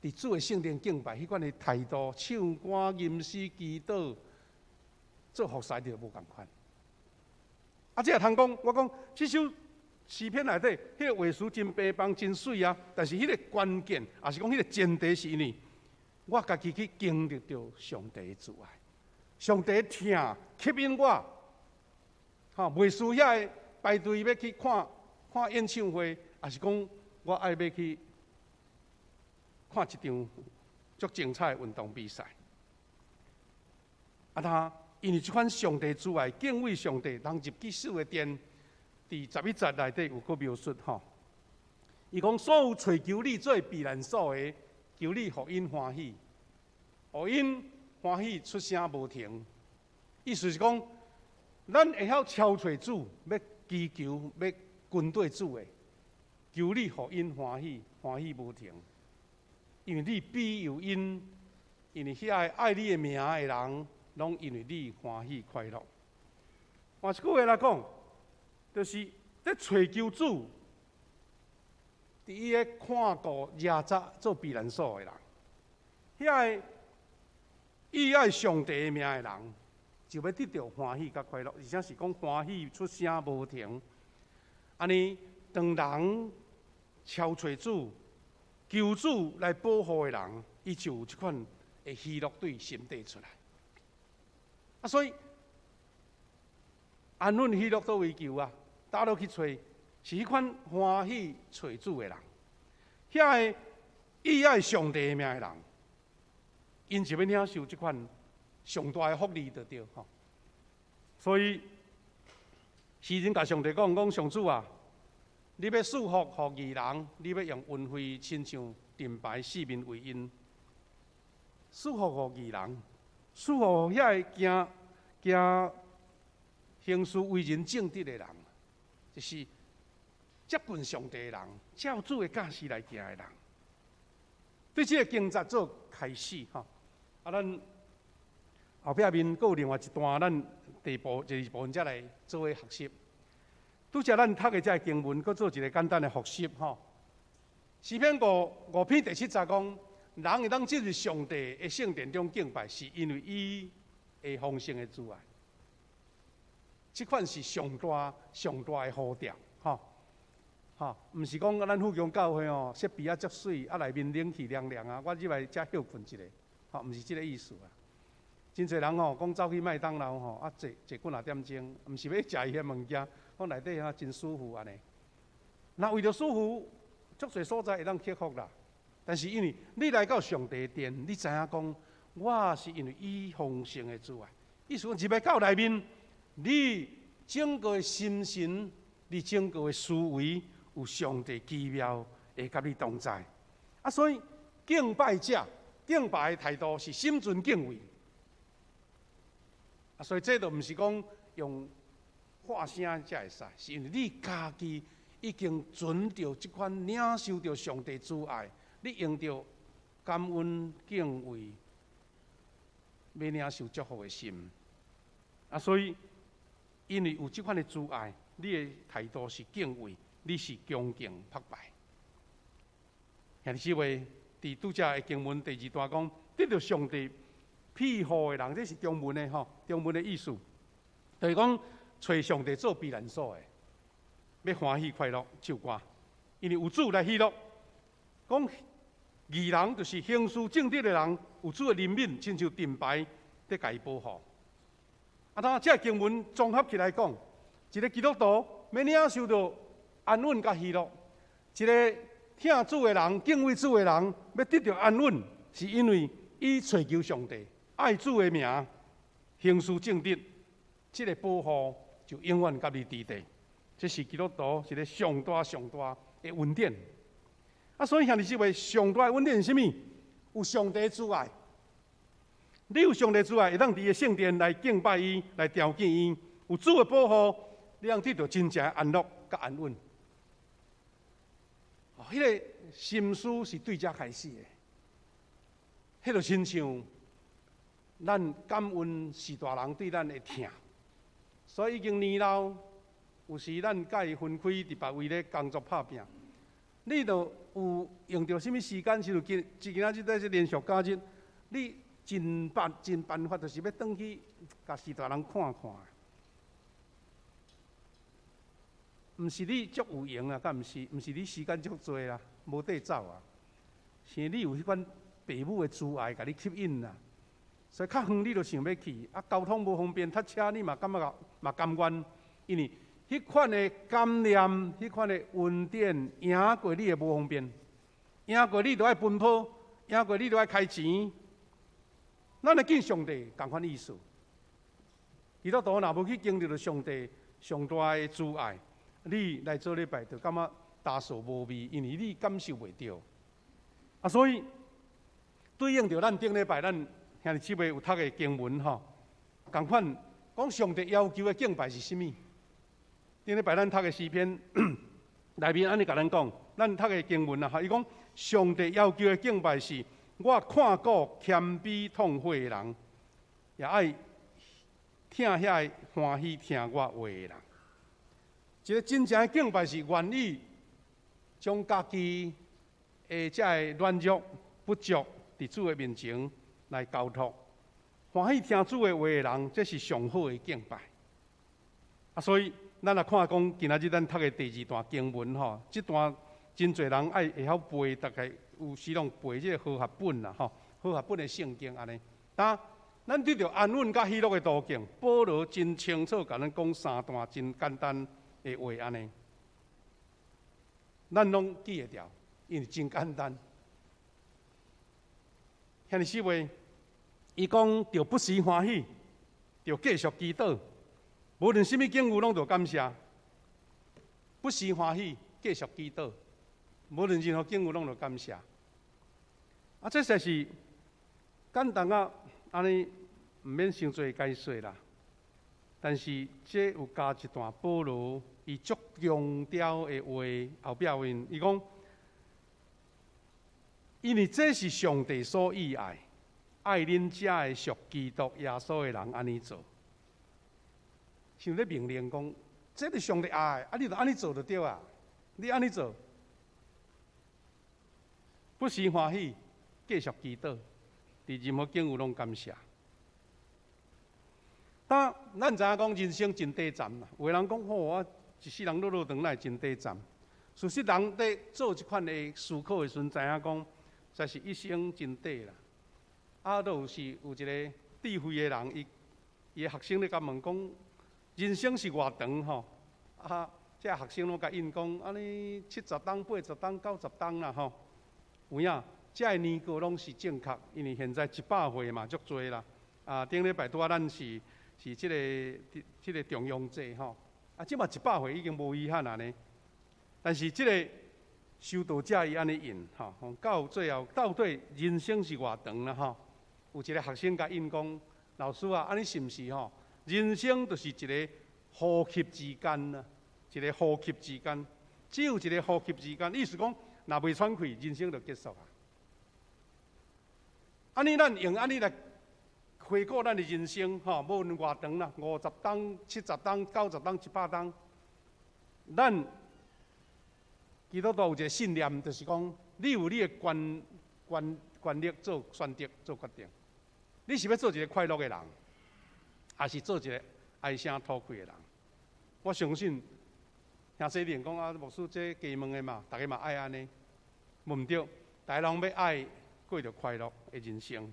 佇主的聖殿敬拜，彼款的態度，唱歌、吟詩、祈禱、做服侍就無仝款。啊，這也通講，我講這首詩篇內底，彼个話詞真平凡、真媠啊，但是彼个關鍵，抑是講彼个前提是因為我家己去經歷著上帝的慈愛，上帝疼吸引我，吼，袂輸遐个排隊欲去看看演唱會，抑是講我愛欲去看一場足精彩的運動比賽。啊，他因為這款上帝慈愛，敬畏上帝，人入去主的殿，佇11節內底有閣描述吼。伊講所有揣求你做避難所的，求你予𪜶歡喜，予𪜶歡喜出聲無停。意思是講，咱會曉朝揣主，欲祈求，欲跟綴主的，求你予𪜶歡喜，歡喜無停。因為你庇佑𪜶，因為遐个愛你的名的人，攏因為你歡喜快樂。換一句話來講，就是咧揣求主，佇伊咧看顧耶扎做避難所的人，遐個倚愛上帝的名的人，就欲得著歡喜佮快樂，而且是講歡喜出聲無停。按呢，當人朝揣主、求主來保護的人，伊就有這款的喜樂對心底出來。啊，所以安穩喜樂佗位求啊？佗落去揣，是彼款歡喜揣主的人，遐个倚愛上帝的名的人，𪜶就欲領受這款上大的福利就對吼。所以詩人共上帝講講上主啊，你欲賜福予義人，你欲用恩惠親像盾牌四面圍𪜶。賜福予義人，賜福予遐個行行行事為人正直的人，就是接近上帝的人，照主的教示來行的人。對這个經節做開始吼，啊，咱後壁面閣有另外一段，咱第部第二部分才來做伙學習。拄才咱讀的這个經文，閣做一个簡單的複習吼。詩篇五五篇第七節講，人會當進入上帝的聖殿中敬拜，是因為伊的豐盛的慈愛。這款是上大上大的呼召，吼吼，毋是講咱富強教會哦，設備啊足媠，啊內面冷氣涼涼啊，我入來遮歇睏一下，吼，毋是這个意思啊。真濟人吼講走去麥當勞吼，啊坐坐幾若點鐘，毋是欲食伊的物件，講內底啊真舒服按呢。若為著舒服，足濟所在會當克服啦。但是因為你來到上帝殿，你知影講，我是因為伊豐盛的慈愛，意思講入來到內面，你整個心神，你整個的思維，有上帝奇妙會佮你同在。啊，所以敬拜者敬拜的態度是心存敬畏。啊，所以這就毋是講用喊聲才會使，是因為你家己已經存著這款領受著上帝慈愛，你用著感恩敬畏，欲領受祝福的心。啊，所以因為有這款的慈愛，你的態度是敬畏，你是恭敬膜拜。兄弟姊妹，佇拄才的經文第二段講，得著上帝庇護的人，這是中文的吼，中文的意思，就是講揣上帝做避難所的，欲歡喜快樂唱歌，因為有主來喜樂。講義人就是行事正直的人，有主的憐憫，親像盾牌佇共伊保護。啊，當這經文綜合起來講，一个基督徒欲領受著安穩佮喜樂，一个疼主的人、敬畏主的人，欲得著安穩，是因為伊揣求上帝。愛主的名，行事正直，這个保護就永遠佮你佇底。這是基督徒一个上大上大的恩典。啊，所以兄弟姊妹，上大的恩典是啥物？有上帝慈愛，你有上帝慈愛，會當佇伊的聖殿來敬拜伊，來朝見伊。有主的保護，你通得著真正的安樂佮安穩。哦，彼个心思是對遮開始的，彼个親像咱感恩序大人對咱的疼，所以已經年老，有時咱佮伊分開佇別位咧工作拍拚，你著有用著啥物時間，像今今仔日在這連續假日，你盡辦盡辦法，就是欲轉去共序大人看看。毋是你足有閒啊，敢毋是？毋是你時間足濟啦，無地走啊，是你有彼款父母的慈愛，共你吸引啊。所以較遠你就想欲去，啊，交通無方便，塞車你嘛感覺嘛甘願，因為彼款的感念、彼款的恩典，贏過你的無方便，贏過你著愛奔波，贏過你就愛開錢。咱來見上帝仝款意思。基督徒若無去經歷著上帝上大的慈愛，你來做禮拜就感覺焦燥無味，因為你感受袂著。啊，所以對應著咱頂禮拜咱兄弟姊妹有讀的經文吼，仝款講上帝要求的敬拜是啥物？頂禮拜咱讀的詩篇內面按呢共咱講，咱讀的經文啊，伊講上帝要求的敬拜是，我看顧謙卑痛悔的人，也愛疼遐个歡喜聽我話的人。一個真正的敬拜是願意將家己的這个軟弱不足，佇主的面前來交託，歡喜聽主的話的人，這是上好的敬拜。啊，所以咱來看講，今仔日咱讀的第二段經文吼，這段真濟人愛會曉背，大概有時攏背這個和合本啦吼，和合本的聖經按呢。但咱得著安穩佮喜樂的途徑，保羅真清楚共咱講三段真簡單的話按呢，咱攏記會牢，因為真簡單。兄弟姊妹，伊講著不時歡喜，著繼續祈禱，無論啥物境遇攏著感謝。不時歡喜，繼續祈禱，無論任何境遇攏著感謝。啊，這實在是簡單啊！按呢毋免傷濟解說啦。但是這有加一段保羅伊足強調的話後壁面，伊講，因為這是上帝所意愛，愛恁這个屬基督耶穌的人按呢做。像咧命令講，這是上帝愛，啊，你就按呢做就對啊，你按呢做，不時歡喜，繼續祈禱，佇任何境遇攏感謝。當咱知影講人生真短暫啦，有的人講吼，我一世人落落長來真短暫。事實人佇做這款的思考的時陣，知影講，實是一生真短啦。啊，都有是有一個智慧的人，伊伊的學生咧共問講，人生是偌長吼？啊，這學生攏共應講，按呢70冬、80冬、90冬啦吼。有影，這个年過攏是正確，因為現在100歲嘛足濟啦。啊，頂禮拜拄仔咱是是這个這个重陽節吼。啊，這馬100歲已經無遺憾啊呢。但是這个修道者伊按呢應吼，到最後到底人生是偌長啦吼？有一個學生共應講，老師啊，按呢是毋是吼？人生就是一個呼吸之間啊，一個呼吸之間，只有一個呼吸之間，意思講，若袂喘氣，人生就結束啊。按呢，咱用按呢來回顧咱的人生，吼，無論偌長啦，50冬、70冬、90冬、100冬，咱基督徒有一個信念，就是講，你有你的權權權力做選擇、做決定。你是欲做一個快樂的人，抑是做一個唉聲吐氣的人？我相信，兄弟們講啊，牧師這加問的嘛，逐家嘛愛按呢，無毋對，逐家攏欲愛過著快樂的人生。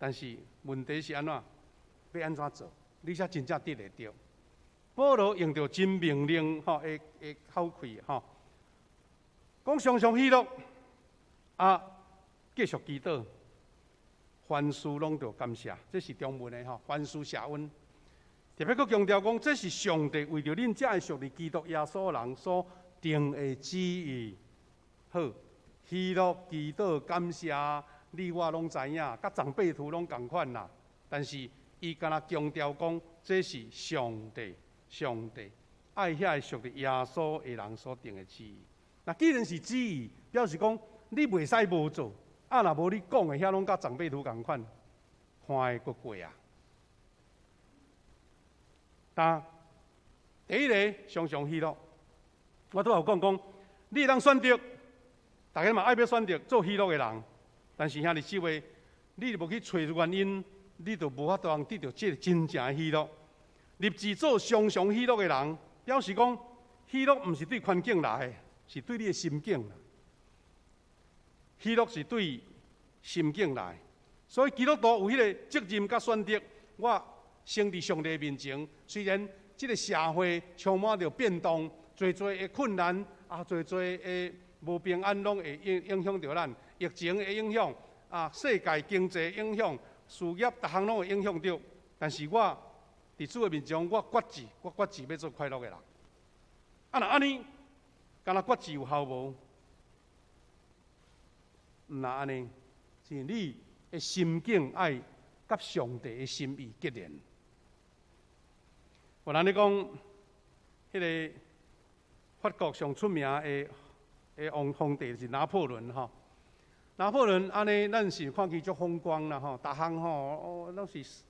但是問題是按怎？欲按怎做？你才真正得會著。保羅用著真命令吼的的口氣吼，講常常喜樂，啊，繼續祈禱，凡事攏著感謝，這是中文的吼，凡事謝恩。特別閣強調講，這是上帝為著恁這个屬佇基督耶穌人所定的旨意。好，喜樂、祈禱、感謝，你我攏知影，佮長輩圖攏仝款啦。但是伊敢若強調講，這是上帝、上帝愛遐个屬佇耶穌的人所定的旨意。那既然是旨意，表示講你袂使無做，啊，若無你講的遐攏佮長輩圖仝款，看會閣過啊。但第一个常常喜樂，我拄仔有講講，你會當選擇，逐家嘛愛欲選擇做喜樂的人，但是兄弟姊妹，你無去揣原因，你就無法度通得著這个真正的喜樂。立志做常常喜樂的人，表示講喜樂毋是對環境來的，是對你的心境。喜樂是對心境來，所以基督徒有彼个責任佮選擇。我先佇上帝面前，雖然這个社會充滿著變動，濟濟的困難啊，濟濟的無平安，攏會影影響著咱。疫情的影響，啊，世界經濟影響、事業，逐項攏會影響著。但是我佇主的面前，我決志，我決志欲做快樂的人。啊，若按呢，敢若決志有效無？毋若按呢，是你的心境愛佮上帝的心意結連。有人咧講，彼个法國上出名的王皇帝是拿破崙吼。拿破崙按呢，咱是看伊足風光啦吼，逐項吼哦，攏是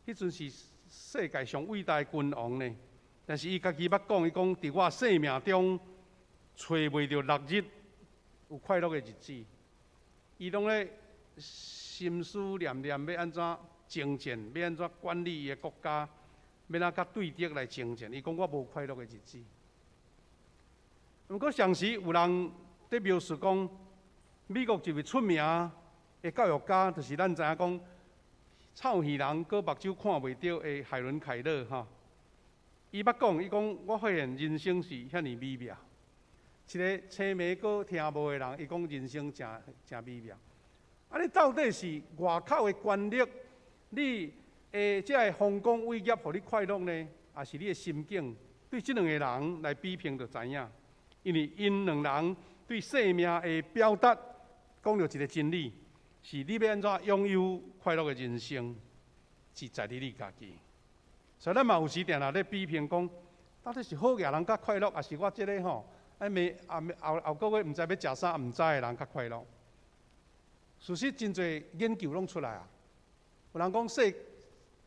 彼陣是世界上偉大的君王呢。但是伊家己捌講，伊講佇我生命中揣袂著六日有快樂的日子。伊攏咧心思念念欲按怎征戰，欲按怎管理伊的國家，欲按怎佮對敵來征戰。伊講我無快樂的日子。毋過上時有人佇描述講，美國一位出名的教育家，就是咱知影講，臭耳人閣目睭看袂著的海倫凱勒吼。伊捌講，伊講我發現人生是遐爾美妙。一个青盲閣聽無的人，伊講人生誠誠美妙。啊，你到底是外口的權力，你的這个豐功偉業，予你快樂呢？抑是你的心境？對這兩个人來比評就知影，因為𪜶兩人對生命的表達，講著一个真理，是你欲按怎擁有快樂的人生，是在佇你家己。所以咱嘛有時定定咧比評講，到底是好額人較快樂，抑是我這个吼，啊未啊後後個月毋知欲食啥，毋知的人較快樂。事實真濟研究攏出來啊，有人講世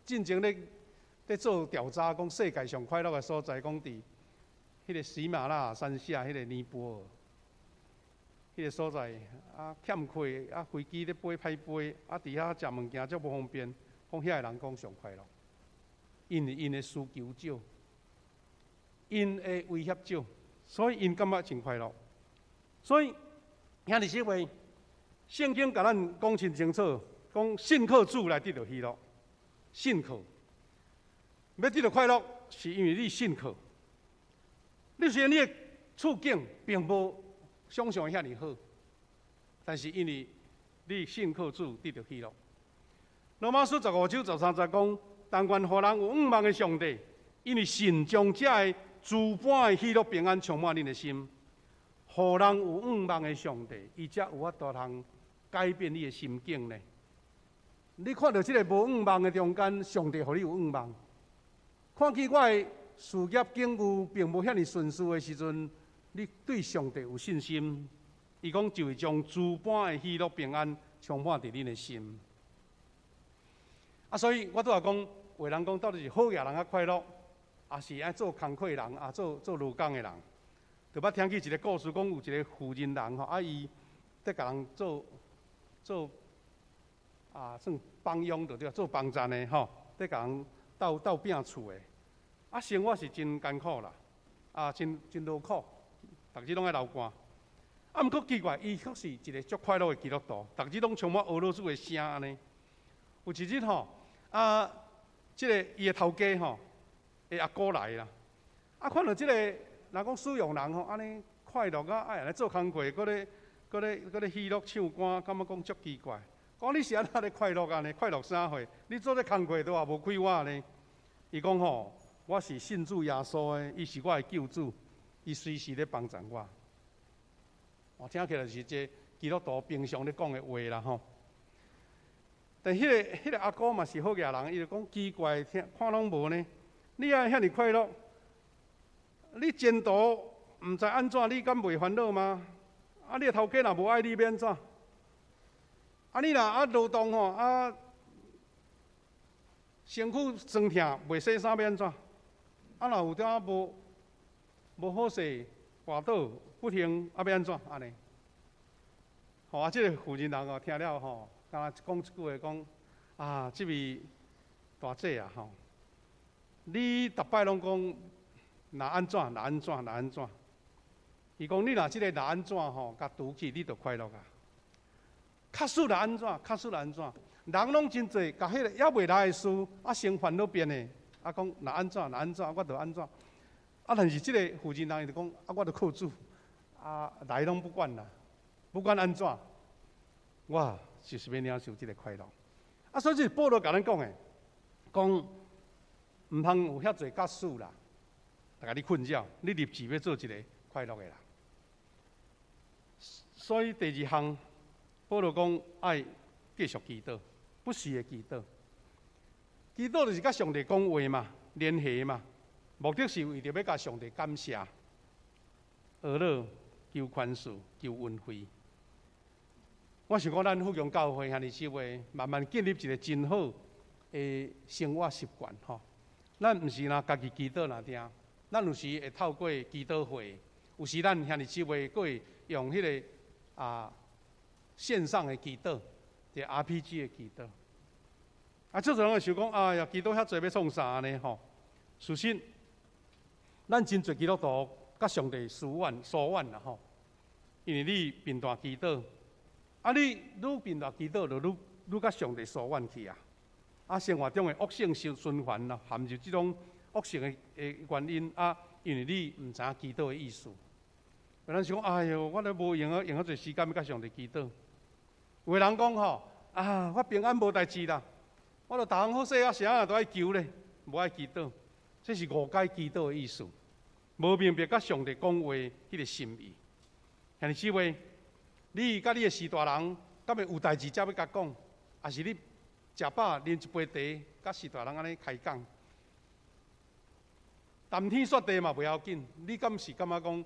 進前咧咧做調查，講世界上快樂的所在，講佇彼个喜馬拉雅山下彼个尼泊爾，彼个所在啊欠缺啊飛機咧飛歹飛，啊佇遐食物件足無方便，講遐个人講上快樂，因為𪜶的需求少，𪜶的威脅少，所以𪜶感覺真快樂。所以兄弟姊妹，聖經共咱講真清楚，講信靠主來得著喜樂，信靠欲得著快樂，是因為你信靠。你雖然你的處境並無想象的遐爾好，但是因為你信靠主得著喜樂。羅馬書15章13節講：但願予人有向望的上帝，因為神將這个諸般的喜樂平安充滿恁的心，予人有向望的上帝，伊才有法度通改變你的心境呢。你看著這个無向望的中間，上帝予你有向望。看見我的事業境遇並無遐爾順遂的時陣，你對上帝有信心，伊講就會將諸般的喜樂平安充滿佇恁的心。啊，所以我拄仔講，有人講到底是好額人較快樂，抑是愛做工課人啊，做做勞工的人？就捌聽起一个故事，講有一个婦人人吼，啊伊佇共人做做啊，算幫傭就對，做幫贊的吼，佇共人鬥鬥拼厝的。啊，生活是真艱苦啦，啊，真真勞苦，逐日攏愛流汗。啊，毋過奇怪，伊卻是一个足快樂的基督徒，逐日攏充滿呵咾主的聲按呢。有一日吼，啊，這个伊的頭家吼，的阿姑來啦，啊，看著這个人講使用人吼，按呢快樂啊，愛按呢做工課，閣咧閣咧閣咧喜樂唱歌，感覺講足奇怪。講你是按怎咧快樂按呢？快樂啥貨？你做這工課都也無快活呢？伊講吼，我是信主耶穌的，伊是我的救主，伊隨時咧幫贊我。我聽起來是這基督徒平常咧講的話啦吼。但彼个阿姑嘛是好額人，伊就講奇怪，聽看攏無呢。你愛遐爾快樂，你前途毋知按怎，你敢袂煩惱嗎？啊，你的頭家若無愛你，欲按怎？啊，你若啊勞動吼，啊身軀酸痛，袂洗衫欲按怎？啊，若有當無無好勢，跋倒不幸，啊欲按怎？按呢？吼啊，這个婦人人哦，聽了吼，敢若講一句話講啊，這位大姐啊吼，你逐擺攏講若按怎，若按怎，若按怎？伊講你若這个若按怎吼，共除去，你就快樂啊。確實若按怎，確實若按怎？人攏真濟，共彼个猶未來的事，啊先煩惱變的，啊講若按怎，若按怎，我就按怎。啊，但是這个婦人人伊就講，啊，我就靠主，啊來攏不管啦，不管按怎，我就是欲領受這个快樂。啊，所以這是保羅共咱講的，講毋通有遐濟角事啦，來共你困擾，你立志欲做一个快樂的人。所以第二項，保羅講愛繼續祈禱，不時的祈禱。祈禱就是佮上帝講話嘛，聯繫嘛，目的是為著欲共上帝感謝、哀禱、求寬恕、求恩惠。我想講，咱福陽教會兄弟姊妹慢慢建立一个真好的生活習慣吼。咱毋是若家己祈禱爾定，咱有時會透過祈禱會，有時咱兄弟姊妹閣會用彼个線上的祈禱，這 RPG 的祈禱。啊，足濟人會想講，哎呀，祈禱遐濟欲創啥呢？吼，事實，咱真濟基督徒佮上帝疏遠疏遠啦吼，因為你頻湠祈禱。啊！你愈頻湠祈禱，就愈愈佮上帝疏遠去啊！啊，生活中的惡性循環啦，陷入這種惡性的原因啊，因為你毋知影祈禱的意思。有人想講，哎喲，我都無閒啊，用遐濟時間欲佮上帝祈禱。有的人講吼，啊，我平安無代誌啦，我都逐項好勢啊，啥都愛求咧，無愛祈禱。這是誤解祈禱的意思，無明白佮上帝講話彼个心意。兄弟姊妹，你佮你的序大人，敢會有代誌才欲共講？抑是你食飽啉一杯茶，佮序大人按呢開講？談天說地嘛袂要緊，你敢是感覺講，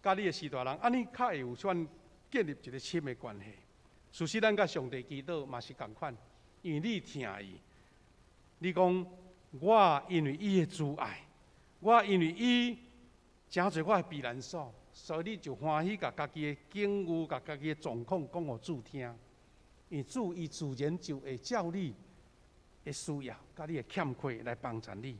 佮你的序大人，按呢較會有算建立一个親的關係？事實咱佮上帝祈禱嘛是仝款，因為你疼伊，你講我因為伊的慈愛，我因為伊成做我的避難所。所以你就歡喜共家己的境遇、共家己的狀況講予主聽，因為主伊自然就會照你的需要、佮你的欠缺來幫助你。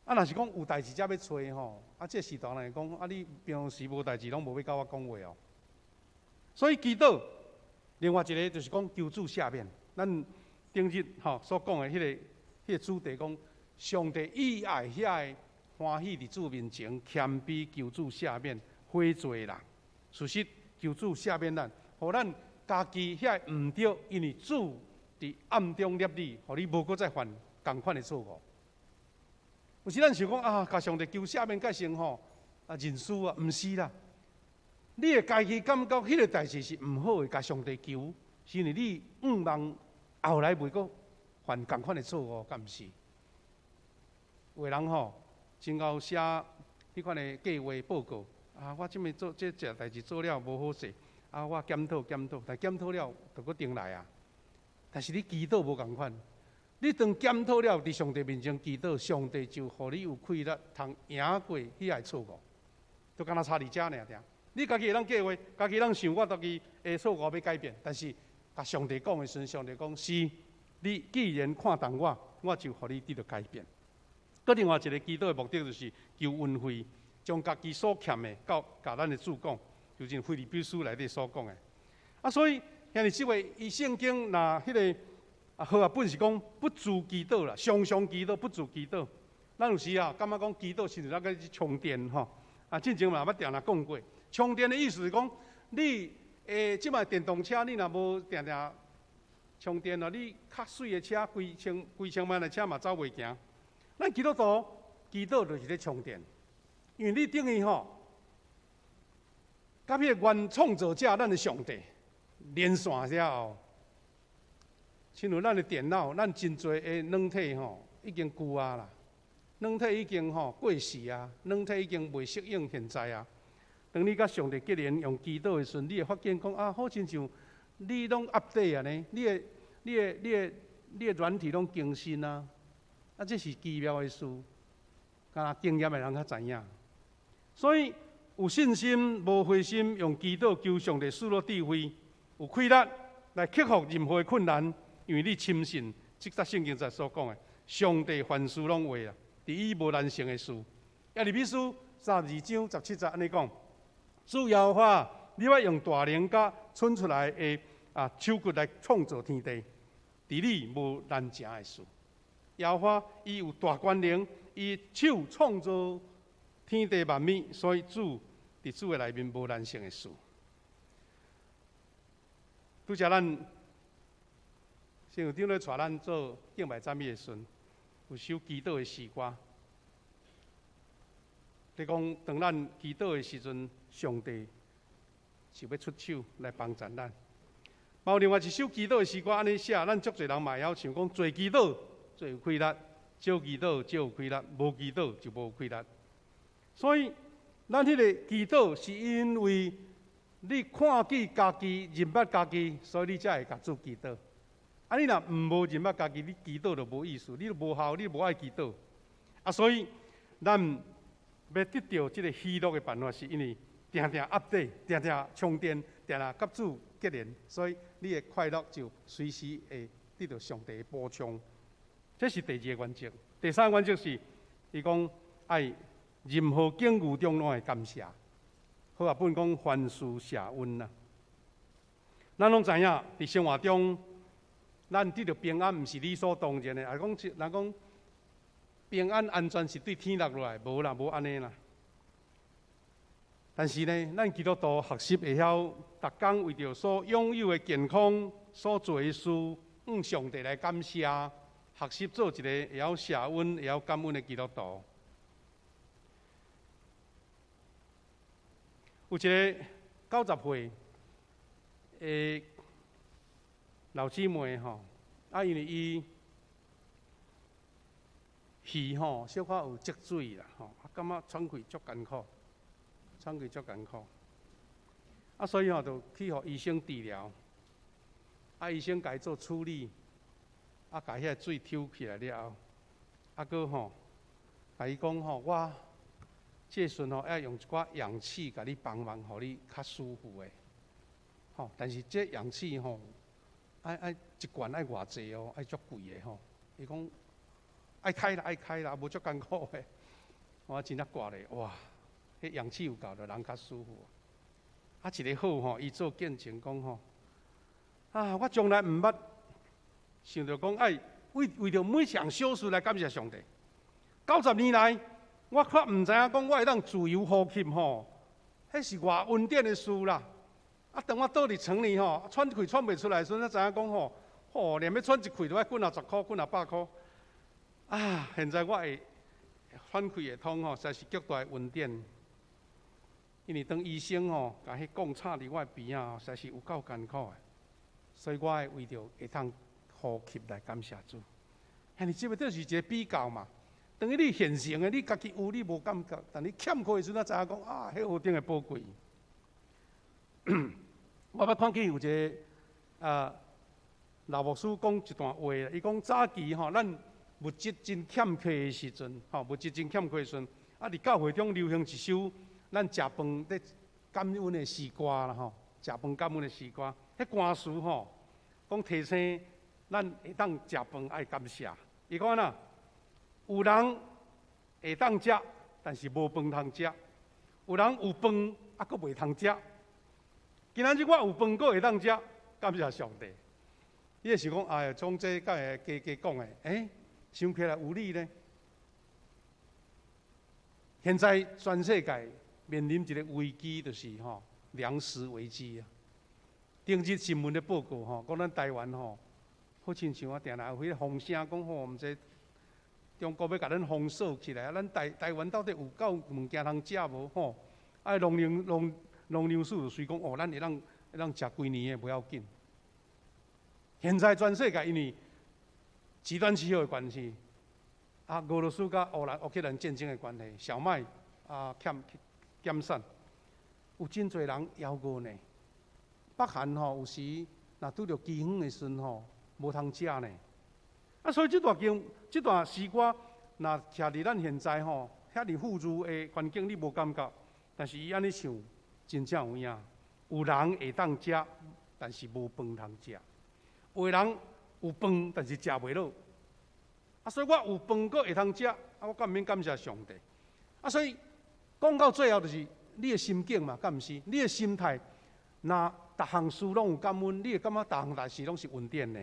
啊，若是講有代誌才欲揣吼，啊，這序大人會講，啊，你平常時無代誌攏無欲佮我講話哦。所以祈禱，另外一个就是講求主赦免。咱頂日吼所講的彼个主題講，上帝以愛遐个歡喜佇主面前謙卑求主赦免悔罪的人。事實求主赦免咱，予咱家己遐个毋對，因為主佇暗中立你，予你無閣再犯仝款的錯誤。有時咱想講啊，共上帝求赦免，蓋成吼啊認輸啊，毋是啦。你會家己感覺彼个代誌是毋好的，共上帝求，是因為你向望後來袂閣犯仝款的錯誤，敢毋是？有的人吼，真𠢕寫彼款的計劃報告啊，我這物做這這代誌做了無好勢，啊，我檢討檢討，但檢討了就閣重來啊。但是你祈禱無仝款，你當檢討了，佇上帝面前祈禱，上帝就予你有氣力通贏過彼个錯誤，就敢若差佇遮爾爾。你家己會當計劃，家己當想我家己的錯誤欲改變，但是共上帝講的時陣，上帝講是，你既然看重我，我就予你得著改變。閣另外一个祈禱的目的就是求恩惠，將家己所欠的，到共咱的主講，就像腓立比書內底所講的。啊，所以兄弟姊妹，伊聖經若彼个啊，和合本是講不住祈禱啦，常常祈禱，不住祈禱。咱有時啊，感覺講祈禱是咱閣去充電吼。啊，進前嘛捌定定講過，充電的意思是講，你這擺電動車，你若無定定充電哦，你較媠的車，幾千幾千萬的車嘛走袂行。咱基督徒祈禱就是咧充電，因為你等於吼，佮彼个原創造者咱的上帝連線了後，親像咱的電腦，咱真濟的軟體吼已經舊啊啦，軟體已經吼過時啊，軟體已經袂適應現在啊。當你佮上帝結連用祈禱的時陣，你會發現講啊，好親像你攏 update 按呢，你的軟體攏更新啊，啊，這是奇妙的事，敢若經驗的人較知影。所以有信心、無灰心，用祈禱求上帝賜予智慧，有氣力來克服任何的困難，因為你深信，這節聖經節所講的，上帝凡事攏會啊，佇伊無難成的事。耶利米書32章17節按呢講：主耶和華，你欲用大能佮伸出來的手骨來創造天地，佇你無難成的事。耶和華伊有大權能，伊手創造天地萬物，所以主佇主的內面無難成的事。拄才咱神父長咧帶咱做敬拜讚美的時陣，有首祈禱的詩歌。你講，當咱祈禱的時陣，上帝就欲出手來幫助咱。嘛有另外一首祈禱的詩歌按呢寫，咱足濟人嘛會曉唱，講濟祈禱濟有氣力，少祈禱少有氣力，無祈禱就無氣力。所以，咱彼个祈禱是因為你看見家己、認捌家己，所以你才會共主祈禱。啊，你若毋無認捌家己，你祈禱就無意思，你就無效，你無愛祈禱。啊，所以咱欲得著這个喜樂的辦法，是因為定定 update，定定充電，定定佮主結連，所以你的快樂就隨時會得著上帝的補充。這是第二个原則。第三個原則是，伊講愛任何境遇中攏會感謝。和合本講凡事謝恩啊。咱攏知影，佇生活中，咱得著平安毋是理所當然的。啊，講人講平安安全是對天落落來，無啦，無按呢啦。但是呢，咱基督徒學習會曉，逐工為著所擁有的健康、所做的事，向上帝來感謝，學習做一個會曉謝恩、會曉感恩的基督徒。有一個90歲的老姊妹吼，啊，因為伊耳吼小可有積水啦吼，啊，感覺喘氣足艱苦，喘氣足艱苦，啊，所以吼就去予醫生治療，啊，醫生共伊做處理，啊，共彼个水抽起來了後，啊，閣吼，共伊講吼，我這時陣吼愛用一寡氧氣共你幫忙，予你較舒服的，吼，但是這氧氣吼，愛愛一罐愛偌濟哦，愛足貴的吼。伊講愛開啦，愛開啦，無足艱苦的。我真正掛咧，哇！彼氧氣有夠，就人較舒服。啊，一個好吼，伊做見證講吼，啊，我從來毋捌想著講愛為為著每項小事來感謝上帝。90年來，我較毋知影講我會當自由呼吸吼，彼是偌恩典的事啦。啊，當我倒佇床裡吼，喘氣喘袂出來的時陣，才知影講吼，吼，連欲喘一氣都愛幾若十箍、幾若百箍。啊，現在我會喘氣會通吼，實在是極大的恩典。因為當醫生吼，共彼管插佇我的鼻仔吼，實在是有夠艱苦的，所以我會為著會通呼吸來感謝主。兄弟姊妹，這是一個比較嘛。當你現成的，你家己有，你無感覺；但你欠缺的時陣，才知影講啊，彼何等的寶貴。我捌看見有一个啊老牧師講一段話，伊講早期吼，咱物質真欠缺的時陣，吼物質真欠缺的時陣，啊，佇教會中流行一首咱食飯咧感恩的詩歌啦，吼，食飯感恩的詩歌，彼歌詞吼，講提醒咱會當食飯愛感謝。伊講按怎？有人會當食，但是無飯通食；有人有飯，啊，閣袂通食。今仔日我有飯，閣會當食，感謝上帝。你會想講，哎呀，講這敢會加加講的？欸，想起來有理呢。現在全世界面臨一個危機，就是吼糧食危機啊。頂日新聞咧報告吼，講咱台灣吼，好親像啊，定定有彼個風聲講吼，毋知中國欲共咱封鎖起來啊！咱台台灣到底有夠物件通食無吼？啊，農糧農農糧署就隨講哦，咱會當會當食幾年的無要緊。現在全世界因為極端氣候的關係，啊，俄羅斯佮烏蘭烏克蘭戰爭的關係，小麥啊欠減產，有真濟人枵餓呢。北韓吼有時若拄著饑荒的時陣吼，無通食呢。啊，所以這段經、這段詩歌，若徛佇咱現在吼，遐爾富裕的環境，你無感覺，但是伊按呢唱，真正有影。有人會當食，但是無飯通食；有的人有飯，但是食袂落。啊，所以我有飯閣會通食，啊，我敢毋免感謝上帝？啊，所以講到最後就是你的心境嘛，敢毋是？你的心態，若逐項事攏有感恩，你會感覺逐項代誌攏是恩典的。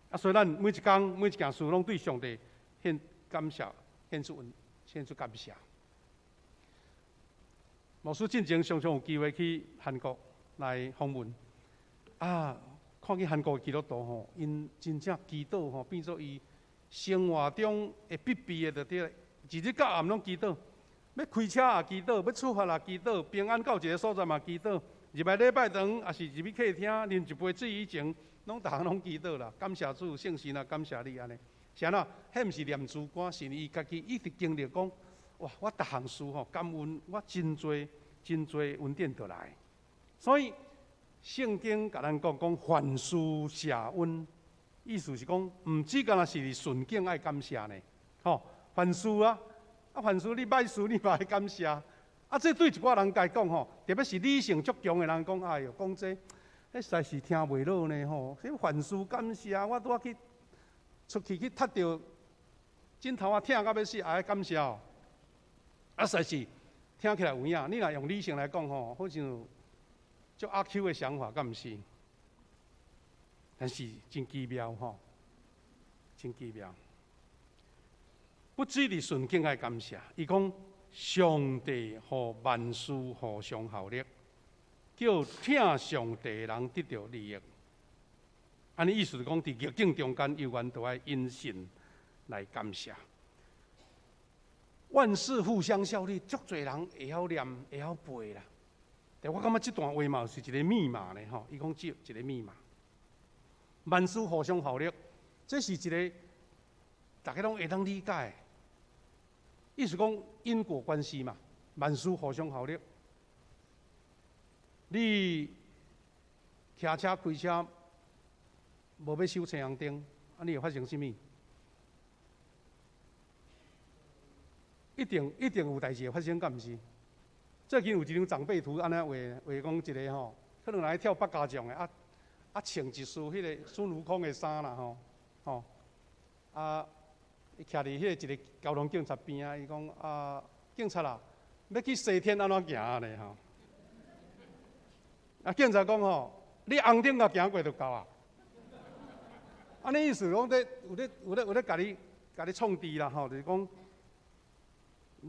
啊，所以咱每一工每一件事攏對上帝獻感謝，獻出恩，獻出感謝。牧師進前常常有機會去韓國來訪問，啊，看看見韓國的基督徒吼，𪜶真正祈禱吼，變做伊生活中會必備的就對了。一日到暗攏祈禱，欲開車也祈禱，欲出發也祈禱，平安到一个所在嘛祈禱。入來禮拜堂，抑是入去客廳，啉一杯水以前，攏逐項攏祈禱啦。感謝主，聖神啊，感謝你按呢。是按怎？彼毋是念珠歌，是伊家己一直經歷講，哇！我逐項事吼，感恩，我真濟真濟恩典就來。所以聖經共咱講講凡事謝恩，意思是講，毋只干焦是佇順境愛感謝呢。吼，凡事啊，啊凡事你歹事你嘛愛感謝。啊，這對一寡人來講吼，特別是理性足強的人講，哎喲，講這，彼實在是聽袂落呢吼。這凡事感謝，我拄仔去出去去踢著枕頭仔疼到欲死，也愛感謝哦。啊，實在是聽起來有影。你若用理性來講吼，好像足阿 Q 的想法，敢毋是？但是真奇妙吼，真奇妙。不只佇順境愛感謝，伊講上帝予萬事互相效力，叫疼上帝的人得著利益。按呢意思是講，佇逆境中間，猶原都愛因信來感謝。萬事互相效力，足濟人會曉念，會曉背啦。但我感覺這段話嘛是一个密碼呢，吼。伊講這一个密碼，萬事互相效力，這是一个大家攏會當理解。意思講因果關係嘛，萬事互相效力。你騎車開車無欲守青紅燈，啊，你會發生啥物？一定一定有代誌會發生，敢毋是？最近有一張長輩圖，按呢畫畫講一个吼，可能來跳八家將的，啊啊穿一束彼个孫悟空的衫啦吼，吼啊，伊徛佇彼个一个交通警察邊仔，伊講啊，警察啊，欲去西天按怎行按呢吼？啊，警察講吼，你紅燈共行過就夠啊。按呢意思講咧，有咧有咧有咧共你共你創治啦吼，就是講，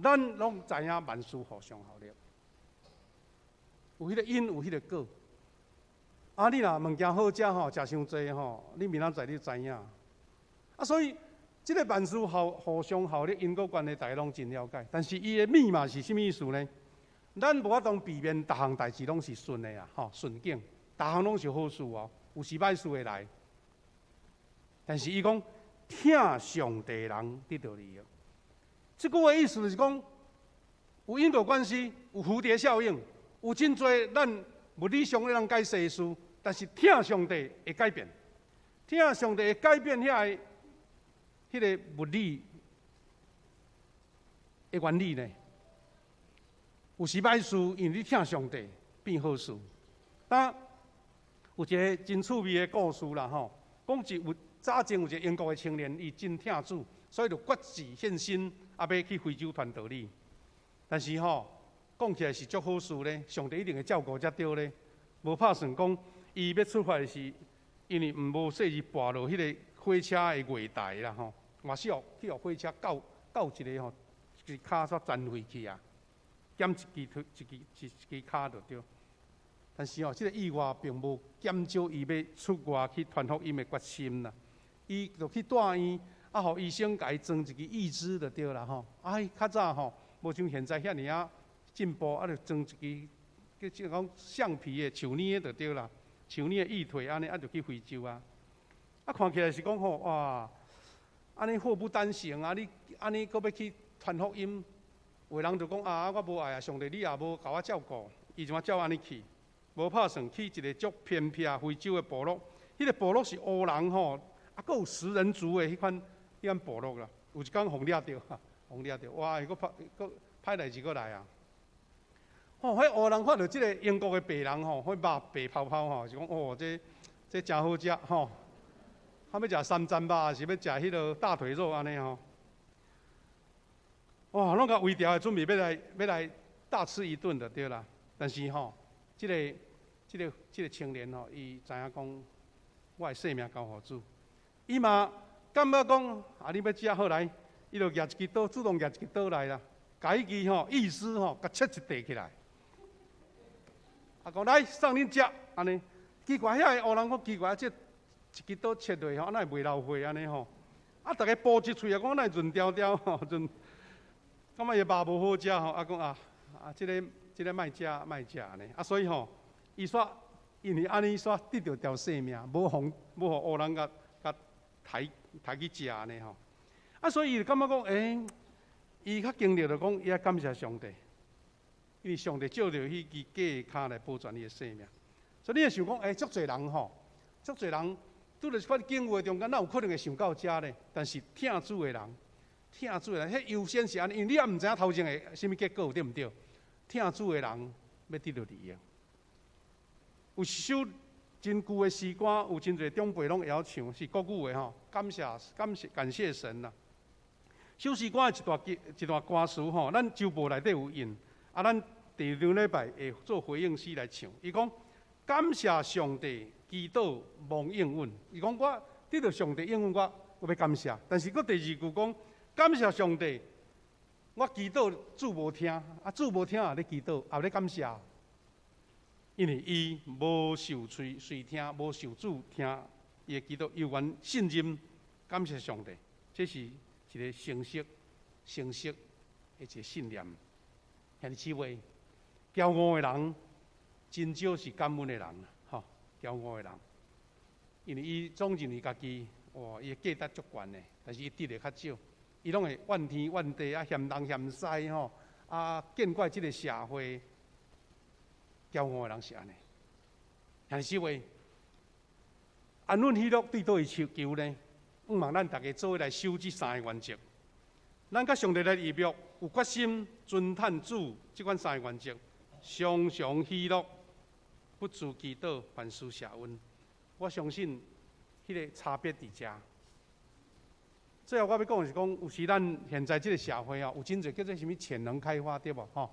咱攏知影萬事互相效力，有彼个因，有彼个果。啊，你若物件好食吼，食傷濟吼，你明仔載你就知影。啊，所以這个萬事互相效力因果關係，大家攏真了解。但是伊的密碼是啥物意思呢？咱無法度避免逐項代誌攏是順的啊，吼，順境，逐項攏是好事哦，有時歹事會來。但是伊講疼上帝的人得著利益。這句話意思就是講，有因果關係，有蝴蝶效應，有真濟咱物理上會當解釋的事，但是疼上帝會改變，疼上帝會改變遐个彼个物理的原理呢。有時歹事，因為你疼上帝變好事。但有一个真趣味的故事啦吼，講一有早前有一个英國的青年，伊真疼主，所以就決志獻身，啊，欲去非洲傳道理。但是吼，講起來是足好事咧，上帝一定會照顧才對咧。無拍算講，伊欲出發的時，因為毋無細膩跋落彼个火車的月台啦吼，嘛是予去予火車轎轎一个吼，一支跤煞殘廢去啊，減一支腿，一支一一支跤就對。但是吼，這个意外並無減少伊欲出外去傳福音的決心啦。伊就去住院，啊，予醫生共伊裝一支義肢就對啦吼。啊，較早吼，無像現在遐爾仔進步，啊，就裝一支叫即講橡皮的樹乳的就對啦，樹乳的義腿按呢，啊，就去非洲啊。啊，看起來是講吼，哇，按呢禍不單行啊！你按呢閣欲去傳福音，有的人就講啊，我無愛啊，上帝你也無共我照顧，伊就照按呢去，無拍算去一个足偏僻非洲的部落，彼个部落是黑人吼，啊，閣有食人族的彼款彼款部落啦。有一工予掠著，予掠著，哇！伊閣歹閣歹代誌閣來啊！吼，彼黑人看著這个英國的白人吼，彼肉白泡泡吼，是講哦，這這誠好食吼。他欲食三層肉，抑是欲食彼个大腿肉按呢吼？哇，攏共圍牢的，準備欲來欲來大吃一頓就對啦。但是吼，這个這个這个青年吼，伊知影講，我的性命交予主。伊嘛感覺講，啊，你欲食好來，伊就舉一支刀，主動舉一支刀來啦，共彼支吼義肢吼，共切一塊起來。啊，講來送恁食，按呢，奇怪，遐个烏人講奇怪，這一支刀切落吼，哪會袂流血按呢吼？啊，逐家補一喙啊，講哪會潤條條吼，潤，感覺伊肉無好食吼，啊講啊啊，這個莫食莫食按呢，啊所以吼，伊煞因為按呢煞得著條性命，無予烏人共刣刣去食按呢吼。啊，所以伊就感覺講，欸，伊較經歷著講，伊愛感謝上帝，因為上帝借著彼支假的跤來保全伊的性命。所以你會想講，欸，足濟人吼，足濟人拄著這款境遇的中間，哪有可能會想到遮咧？但是疼主的人，疼主的人，彼優先是按呢，因為你也毋知影頭前會啥物結果，對毋對？疼主的人欲得著利益。有一首真舊的詩歌，有真濟長輩攏會曉唱，是國語的吼。感謝感謝感謝神啦！首詩歌的一段歌詞吼，咱週報內底有印，啊，咱第二禮拜會做回應詩來唱。伊講感謝上帝，祈禱蒙應允。伊講我得著上帝應允我，我欲感謝。但是閣第二句講感謝上帝，我祈禱主無聽，啊主無聽也咧祈禱，也咧感謝。因為伊無受喙隨聽，無受主聽伊的祈禱，猶原信任感謝上帝，這是一個誠實、誠實的一個信念。兄弟姊妹，驕傲的人真少是感恩的人，吼！驕傲的人，因為伊總認為家己，哇，伊的價值足懸的，但是伊得的較少，伊攏會怨天怨地啊，嫌東嫌西吼，啊，見怪這個社會。驕傲的人是按呢，兄弟姊妹，安穩喜樂對佗位求求呢？向望咱逐家做伙來守這三个原則。咱佮上帝來立約，有決心遵趁主這款三个原則，常常喜樂，不住祈禱，凡事謝恩。我相信彼个差別佇遮。最後我欲講的是講，有時咱現在這个社會啊，有真濟叫做啥物潛能開發，對無？吼。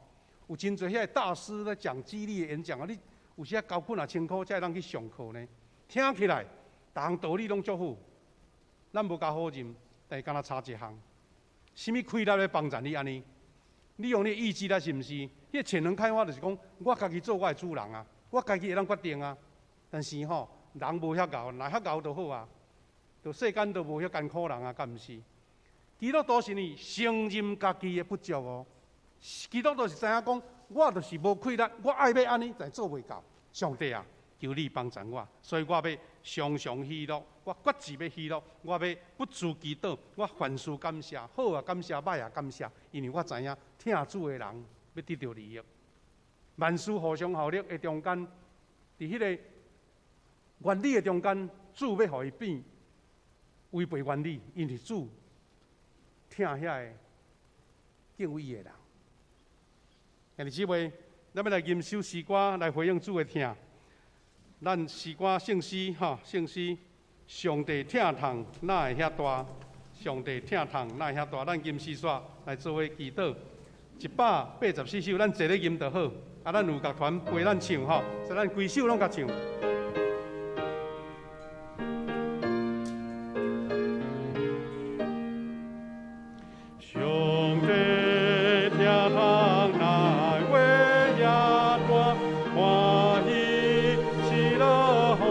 有真濟遐个大師咧講激勵的演講啊！你有時啊交幾若千箍才會當去上課呢。聽起來，逐項道理攏足好，咱無共否認，但是敢若差一項。啥物氣力咧幫助你按呢？你用你的意志力是毋是？彼个潛能開發就是講，我家己做我的主人啊，我家己會當決定啊。但是吼，人無遐𠢕，若遐𠢕就好啊，就世間都無遐艱苦人啊，敢毋是？基督徒是呢，承認家己的不足哦。基督徒是知影講，我就是無氣力，我愛欲按呢，但做袂到。上帝啊，求你幫助我，所以我欲常常喜樂，我決志欲喜樂，我欲不住祈禱，我凡事感謝，好也感謝，歹也感謝，因為我知影疼主的人欲得著利益，萬事互相效力的中間，佇彼个原理的中間，主欲予伊變違背原理，因為主疼遐个敬畏伊的人。兄弟姊妹，咱欲來吟首詩歌來回應主的疼。咱詩歌聖詩吼，聖詩上帝疼痛哪會遐大？上帝疼痛哪會遐大？咱吟詩煞來做伙祈禱。184首，咱坐咧吟就好。啊，咱有樂團陪咱唱吼，所以咱規首攏共唱。上帝疼痛哪會遐大？歡喜喜樂予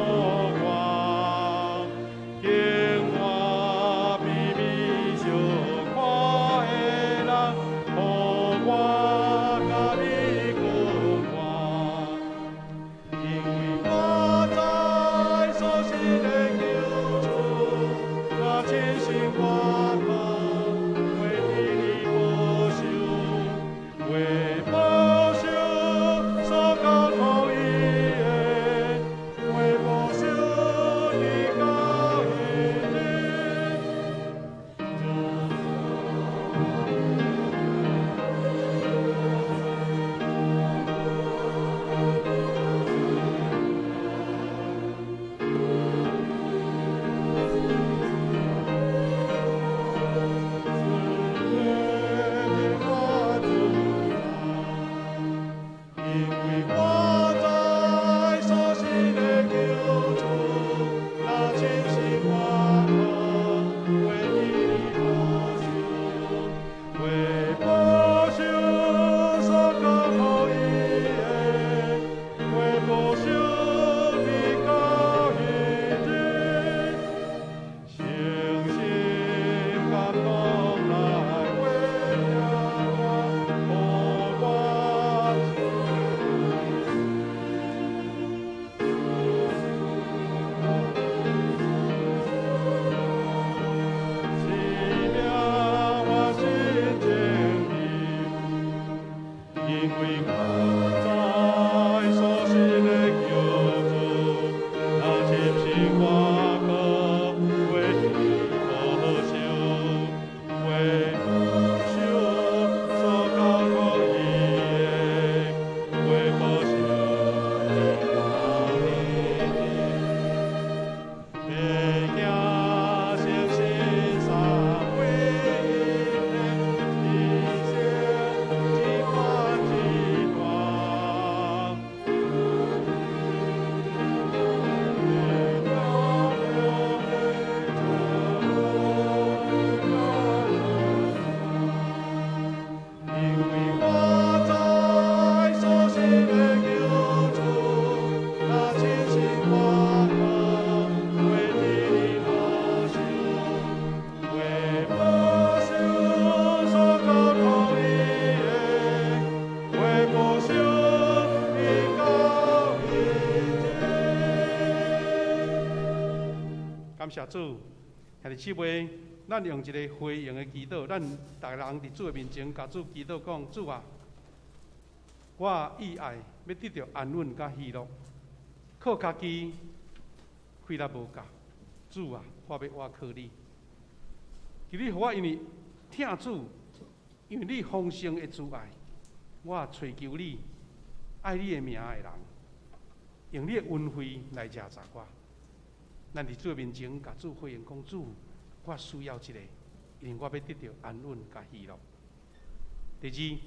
我，經我卑微小看的人，予我佮你共活，因為我謝主，兄弟姊妹，咱用一个回應的祈禱，咱逐个人佇主的面前，共主祈禱講：主啊，我意愛欲得著安穩佮喜樂，靠家己氣力無夠。主啊，我欲倚靠你，求你予我因為疼主，因為你豐盛的慈愛，我揣求你，愛你的名的人，用你的恩惠來遮濟我。咱佇主的面前，共主回應講：主，我需要這个，因為我欲得著安穩佮喜樂。第二，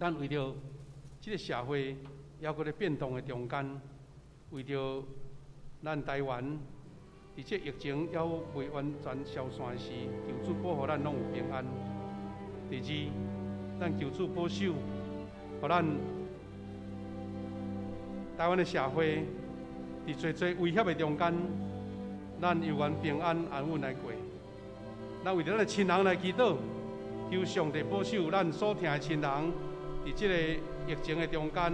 咱為著這个社會猶閣咧變動的中間，為著咱台灣佇這疫情猶未完全消散的時，求主保護咱攏有平安。第二，咱求主保守，予咱台灣的社會佇濟濟威脅的中間，咱猶原平安安穩來過。咱為著咱的親人來祈禱，求上帝保守咱所疼的親人，佇這個疫情的中間，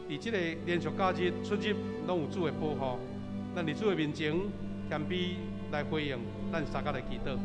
佇這個連續假日出入，攏有主的保護。咱佇主的面前謙卑來回應，咱相佮來祈禱。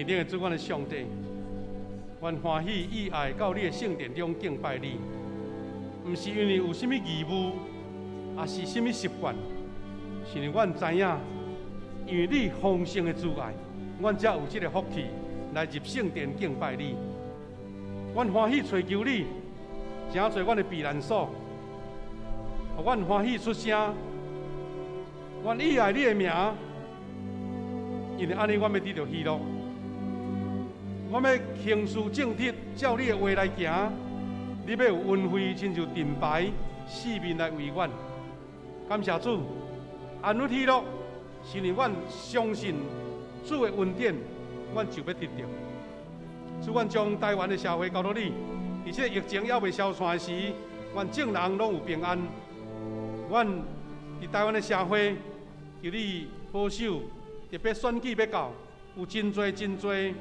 天頂的主，阮的上帝，阮歡喜意愛到你的聖殿中敬拜你，毋是因為有啥物義務，抑是啥物習慣，是因為阮知影，因為你豐盛的慈愛，阮才有這个福氣來入聖殿敬拜你。阮歡喜揣求你，成做阮的避難所，予阮歡喜出聲，阮意愛你的名，因為按呢，阮欲得著喜樂。我欲行事正直，照你的話來行。你欲有恩惠，親像盾牌，四面來圍阮。感謝主，安穩喜樂，是因為阮相信主的恩典，阮就欲得著。主，阮將台灣的社會交託你，佇這个疫情猶未消散的時，願眾人攏有平安。阮佇台灣的社會，求你保守，特別選舉欲到，有真濟真濟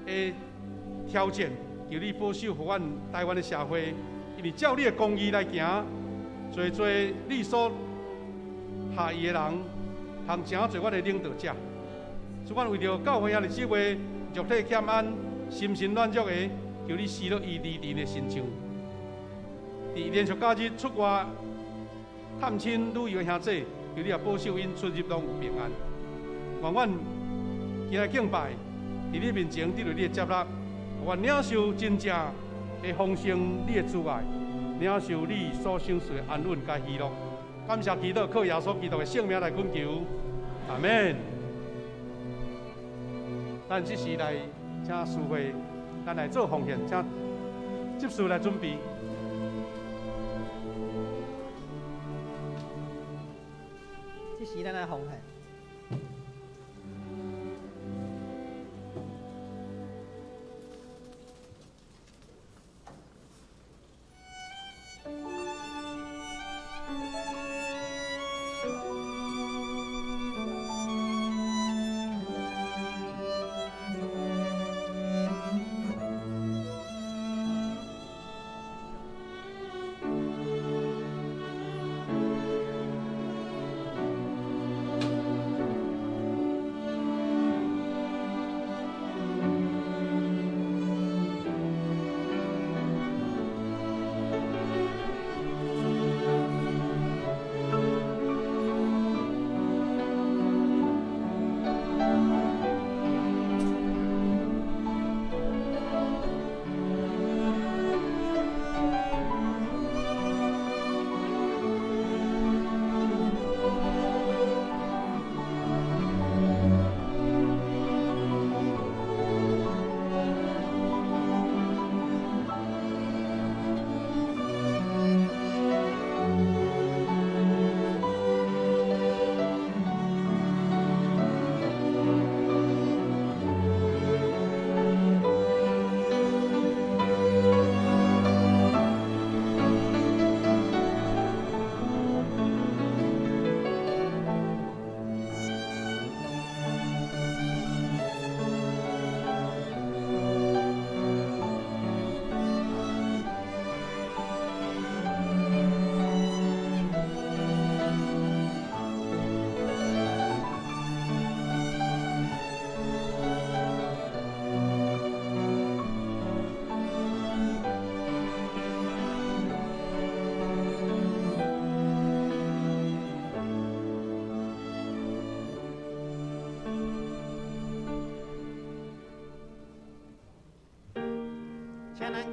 的挑戰，求你保守，予阮台灣的社會，因為照你的公義來行，濟濟你所合意的人，通成做阮的領導者。主，阮為著教會兄弟姊妹肉體欠安、心神軟弱的，求你施落伊離離的身上。佇連續假日出外探親旅遊的兄弟，求你也保守𪜶出入攏有平安。願阮今日敬拜，佇你面前得著你的接納，予阮領受真正的豐盛，你的慈愛，領受你所賞賜的安穩佮喜樂。感謝基督，靠耶穌基督的聖名來懇求，阿們。咱這時來請司會，咱來做奉獻，請執事來準備。這時咱來奉獻。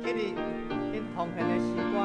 起立，恁奉献的诗歌。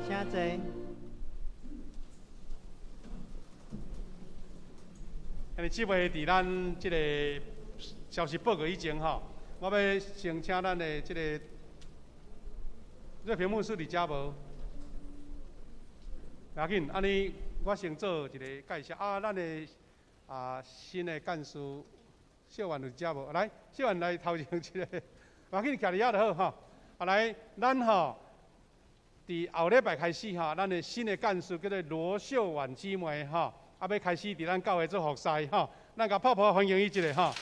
请坐。兄弟姊妹，伫咱这个消息报告以前吼，我欲先请咱的这个瑞平牧师伫遮无？无要紧，按呢我先做一个介绍啊。咱的新的干事秀婉有伫遮无？来，秀婉来头前一个，无要紧，徛伫遐就好吼。啊，来，咱吼伫后礼拜开始吼，咱的新的干事叫做罗秀婉姊妹吼。啊，欲开始伫咱教会做服侍吼，咱共拍噗欢迎伊一下吼。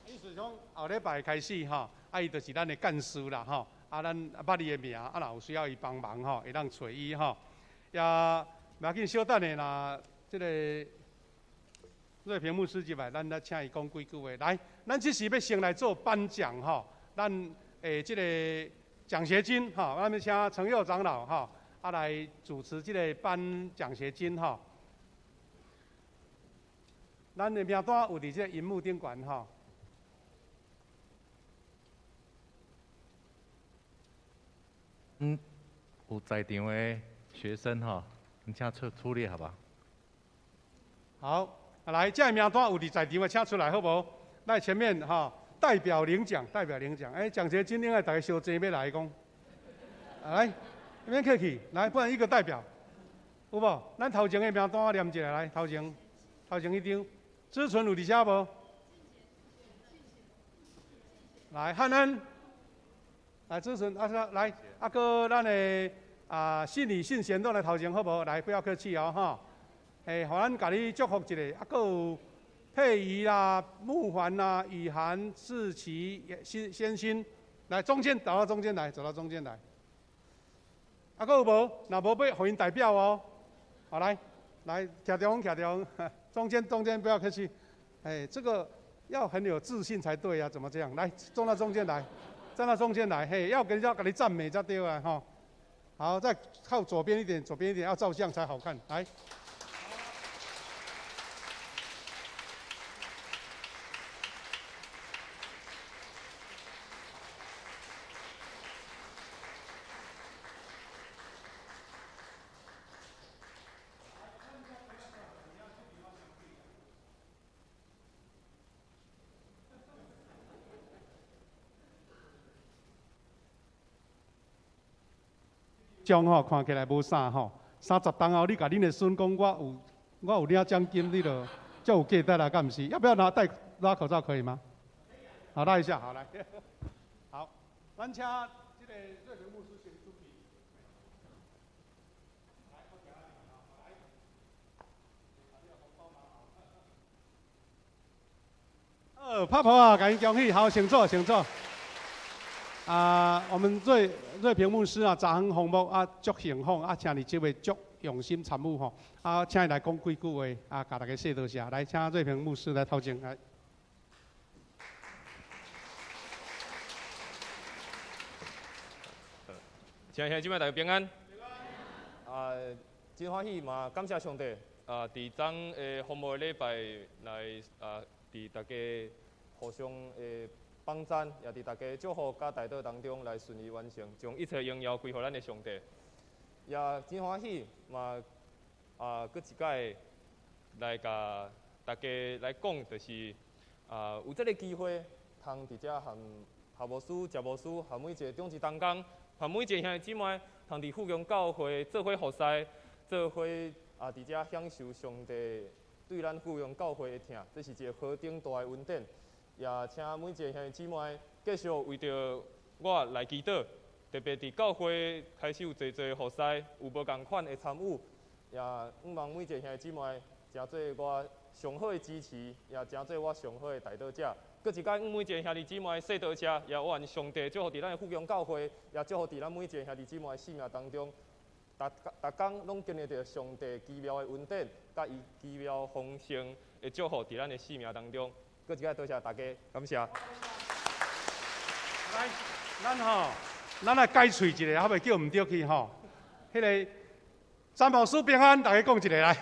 意思讲后礼拜开始吼，啊，伊就是咱的干事啦吼。啊，咱捌伊的名，啊，若有需要伊帮忙吼，会当揣伊吼。也无要紧，小等下若这个瑞平牧师入来，咱来请伊讲几句话。来，咱这时欲先来做颁奖吼，咱这个奖学金吼，咱欲请陈佑长老吼，啊来主持这个颁奖学金吼。咱的名单有伫这个荧幕顶悬吼。有在场的学生吼，你请出出列好吧？好，来，这个名单有伫在场的，请出来好无？来前面吼，代表领奖，代表领奖。欸，奖学金应该大家相争欲来讲。来，免客气，来，不然一个代表，有无？咱头前的名单念一下来，头前，头前彼张，子纯有伫遮无？来，汉恩，来，子纯，啊，来，啊，阁咱的信理信贤都来头前好无？来，不要客气哦，吼。欸，予咱共你祝福一下，啊，阁有佩仪啦、慕凡啦、雨涵、志奇、先先心，来中间，走到中间来，走到中间来。啊，阁有无？若无欲予𪜶代表哦。好，来，来，徛中间，徛中间，中间，中间，不要客气。欸，这个要很有自信才对啊，怎么这样？来，站到中间来，站到中间来，嘿，要给人家给你赞美才对啊，吼。好，再靠左边一点，左边一点，要照相才好看，来。奖吼看起来无啥吼，30冬后你共恁的孙讲，我有领奖金，你就足有价值啦，敢毋是？要不要拿戴拉口罩可以吗？好，拉一下，好来。好，咱请这个瑞平牧师先准备。好，拍噗啊，共伊恭喜，好，请坐，请坐。啊，我们瑞平牧师啊，昨昏访牧啊，足幸福啊，请你这位足用心参与吼，啊，请伊来讲几句话啊，共大家说多谢。来，请瑞平牧师来头前来。亲爱兄弟姊妹，大家平安。啊，真欢喜嘛，感谢上帝啊！伫昨的访牧礼拜来啊，伫大家互相的帮赞，也伫大家祝福佮代祷当中来顺利完成，将一切荣耀归予咱的上帝。也真欢喜嘛，啊，阁一摆来共大家来讲，就是啊，有这个机会，通伫遮和校牧师、食牧师和每一个长执同工，和每一个兄弟姊妹，通伫富强教会做伙服侍，做伙啊，伫遮享受上帝对咱富强教会的疼，这是一个何等大的恩典。也请每一个兄弟姊妹继繼續為著我來祈禱，特別佇教會開始有濟濟服侍，有無仝款的參與，也向望每一个兄弟姊妹，成做我上好的支持，也成做我上好的代禱者。閣一擺，每一个兄弟姊妹說多謝，也願上帝祝福佇咱的富強教會，也祝福佇咱每一个兄弟姊妹的生命當中。逐逐工攏經歷著上帝奇妙的恩典，佮伊奇妙豐盛的祝福佇咱的生命當中。閣一擺多謝大家，感謝。來，咱吼，咱來改喙一下，猶未叫毋著去吼。彼个詹牧師平安，大家講一下來。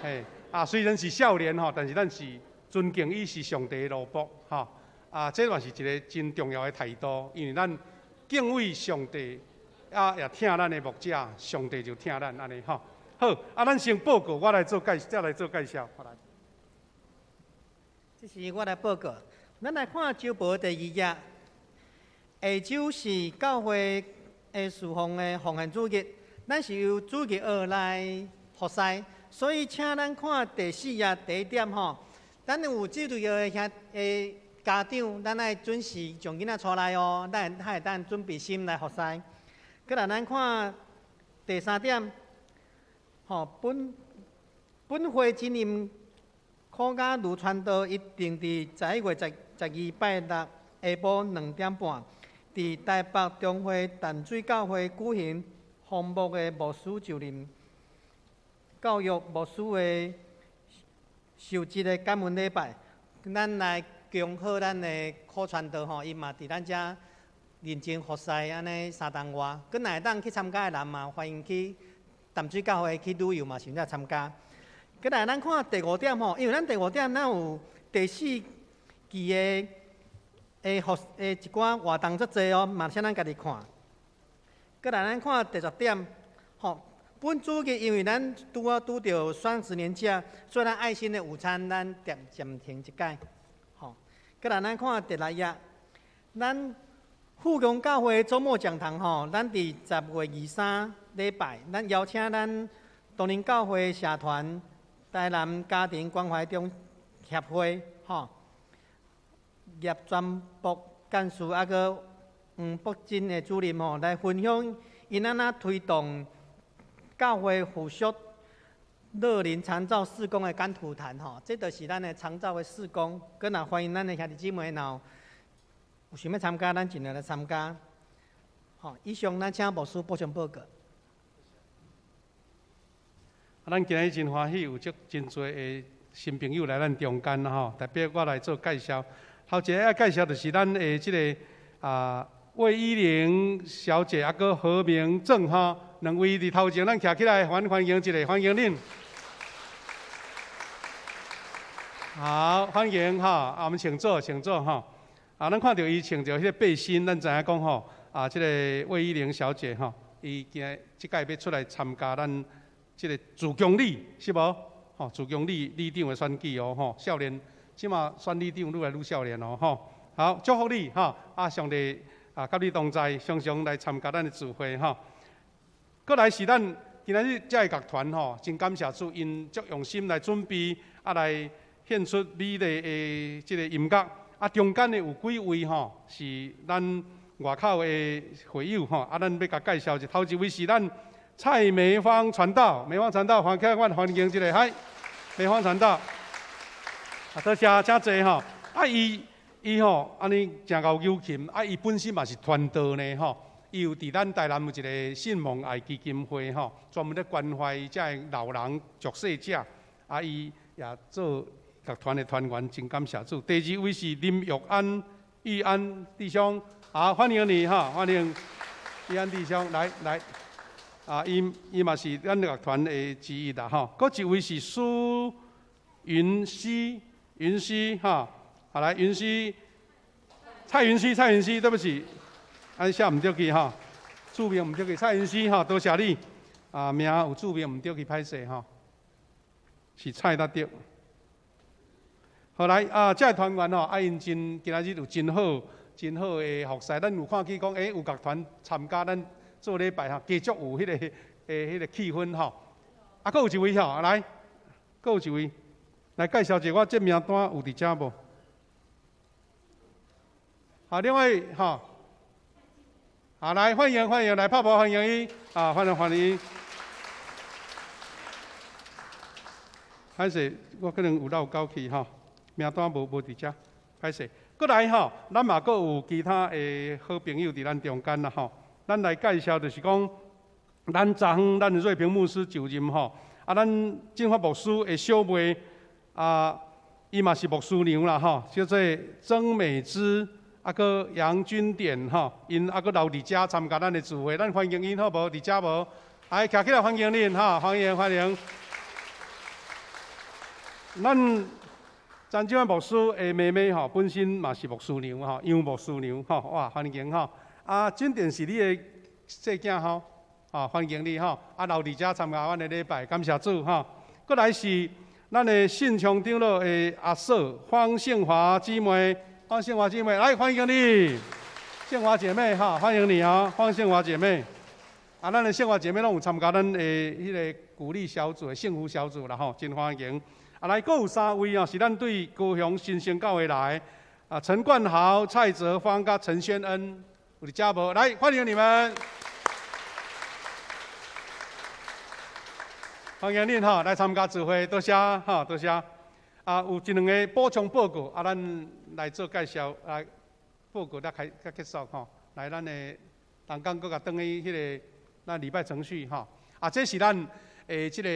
嘿，啊，雖然是少年吼，但是咱是尊敬伊是上帝的奴僕吼。啊，這嘛是一个真重要的態度，因為咱敬畏上帝。啊，也疼咱的牧者，上帝就疼咱按呢吼。好，啊，咱先報告，我來做介，再來做介紹。好來，這是我來報告。咱來看週報第二頁，下週是教會的事奉的奉獻主日，咱是由主日學來服侍，所以請咱看第四頁第一點吼。咱有這類的兄的家長，咱愛準時將囡仔帶來哦，咱會當準備心來服侍。閣來咱看第三點，吼，本本會主任柯嘉如傳道一定佇11月12拜六下晡2點半，佇台北中會淡水教會舉行荒漠的牧師就任教育牧師的受職的感恩禮拜。咱來恭賀咱的柯傳道吼，伊嘛佇咱遮認真服侍按呢三冬外，閣若會當去參加的人嘛，歡迎去淡水教會去旅遊嘛，順便參加。閣來咱看第五點吼，因為咱第五點咱有第四期的的服的一寡活動足濟哦，嘛請咱家己看。閣來咱看第十點，吼，本主日因為咱拄仔拄著雙十連假，所以咱愛心的午餐咱暫暫停一擺，吼。閣來咱看第六頁，咱富強教會週末講堂吼，咱佇10月23禮拜，咱邀請咱東林教會社團、台南家庭關懷中協會吼，葉專博幹事抑閣黃博真的主任吼，來分享𪜶按怎推動教會附屬樂齡長照事工的甘苦談吼，這就是咱的長照的事工。閣若歡迎咱的兄弟姊妹若有想欲參加，咱盡量來參加。吼，以上咱請牧師補充報告。啊，咱今日真歡喜有足真濟的新朋友來咱中間吼，特別我來做介紹。頭一个愛介紹就是咱的這个啊魏依玲小姐，抑閣何明正吼，兩位佇頭前，咱徛起來歡歡迎一下，歡迎恁。好，歡迎哈，啊，我們請坐，請坐哈。啊，咱看著伊穿著彼个背心，咱知影講吼，啊，這个魏依玲小姐吼，伊今這擺欲出來參加咱這个自強里，是無？吼，自強里里長的選舉哦，吼，少年，這馬選里長愈來愈少年哦，吼。好，祝福你吼，啊，上帝啊，佮你同在，常常來參加咱的聚會吼。閣來是咱今仔日這个樂團吼，真感謝主，𪜶足用心來準備，啊，來獻出美麗的這个音樂。啊，中間的有幾位吼，是咱外口的會友吼，啊，咱欲共介紹一下，頭一位是咱蔡梅芳傳道，梅芳傳道，歡迎，歡迎一下，嗨，梅芳傳道，啊，多謝，請坐吼。啊，伊伊吼，按呢誠𠢕有琴，啊，伊本身嘛是傳道呢吼，伊有佇咱台南有一个信望愛基金會吼，專門咧關懷遮个老人弱勢者，啊，伊也做樂團的團員，真感謝主。第二位是林玉安，玉安弟兄，好，歡迎你哈，歡迎玉安弟兄，來來，啊，伊伊嘛是咱樂團的之一啦吼。閣一位是蘇雲熙，雲熙哈，好來，雲熙，蔡雲熙，蔡雲熙，對不起，按寫毋對去哈，注明毋對去，蔡雲熙哈，多謝你，啊，名有注明毋對去，歹勢吼，是蔡才對。好來啊，這个團員吼，啊，𪜶真今仔日有真好、真好的服侍，咱有看見講，欸，有樂團參加咱做禮拜吼，加足有彼个、彼个氣氛吼。啊，閣有一位吼，來，閣有一位，來介紹一下，我這名單有佇遮無？好，另外吼，好來歡迎歡迎來拍波歡迎伊，啊歡迎歡迎。歹勢，我可能有漏勾去吼，名單無佇遮，歹勢。閣來吼，咱嘛閣有其他的好朋友佇咱中間啦吼。咱來介紹就是講，咱昨昏咱瑞平牧師就任吼，啊，咱進發牧師的小妹啊，伊嘛是牧師娘啦吼，叫做曾美芝，啊，閣楊君典吼，𪜶啊閣留佇遮參加咱的聚會，咱歡迎𪜶好無？佇遮無？來，徛起來歡迎恁吼，歡迎歡迎。咱陳志遠牧師的妹妹吼，本身嘛是牧師娘吼，楊牧師娘吼，哇，歡迎吼！啊，俊典是你的細囝吼，啊，歡迎你吼！啊，留佇遮參加阮的禮拜，感謝主吼。閣來是咱的信昌長老的阿嫂方勝華姊妹，方勝華姊妹，來歡迎你，勝華姐妹吼，歡迎你哦，方勝華姐妹。啊，咱的勝華姐妹攏有參加咱的彼个鼓勵小組的幸福小組啦吼，真歡迎。啊，來，閣有三位哦，是咱對高雄新生教會來，啊，陳冠豪、蔡澤芳、佮陳宣恩，有佇遮無？來，歡迎你們，歡迎恁吼來參加聚會，多謝吼，多謝。啊，有一兩個補充報告，啊，咱來做介紹，來報告才開才結束吼。來，咱的同工閣共轉去彼个咱禮拜程序吼。啊，這是咱的這個。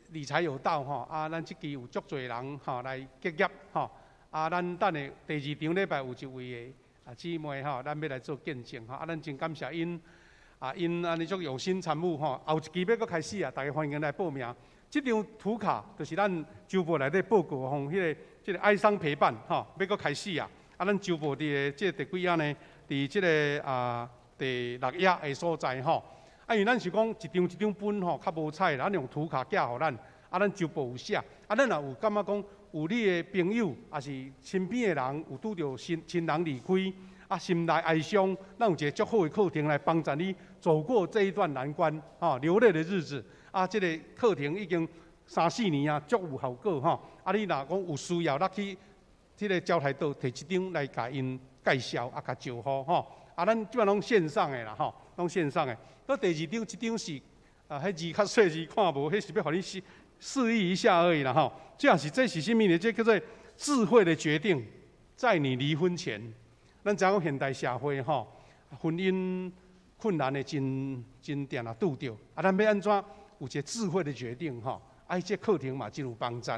理財有道吼，啊，咱這期有足濟人吼來結業吼，啊，咱等下第二場禮拜有一位的啊姊妹吼，咱欲來做見證吼，啊，咱真感謝𪜶，啊，𪜶按呢足用心參與吼，後一期欲閣開始啊，大家歡迎來報名。這張圖卡就是咱週報內底報告吼，彼個這個哀傷陪伴吼，欲閣開始啊，啊，咱週報佇個這個第幾頁呢？佇這個啊第六頁的所在吼。啊，因為咱是講一張一張本吼，較無彩啦，咱用圖卡寄予咱，啊，咱週報有寫，啊，咱若有感覺講有你的朋友，抑是身邊的人有拄著親親人離開，啊，心內哀傷，咱有一個足好的課程來幫助你走過這一段難關，吼，流淚的日子，啊，這個課程已經三四年啊，足有效果吼。啊，你若講有需要，咱去這個交台島提一張來共𪜶介紹，啊，共招呼吼。啊，咱這擺攏線上的啦吼，攏線上的。到第二張，這張是啊，彼字較細字看無，彼是欲予你示示意一下而已啦吼。這是這是啥物呢？這叫做智慧的決定，在你離婚前。咱知影講現代社會吼，婚姻困難的真真定啊拄著。啊，咱欲按怎有一個智慧的決定吼？啊，這課程嘛真有幫助。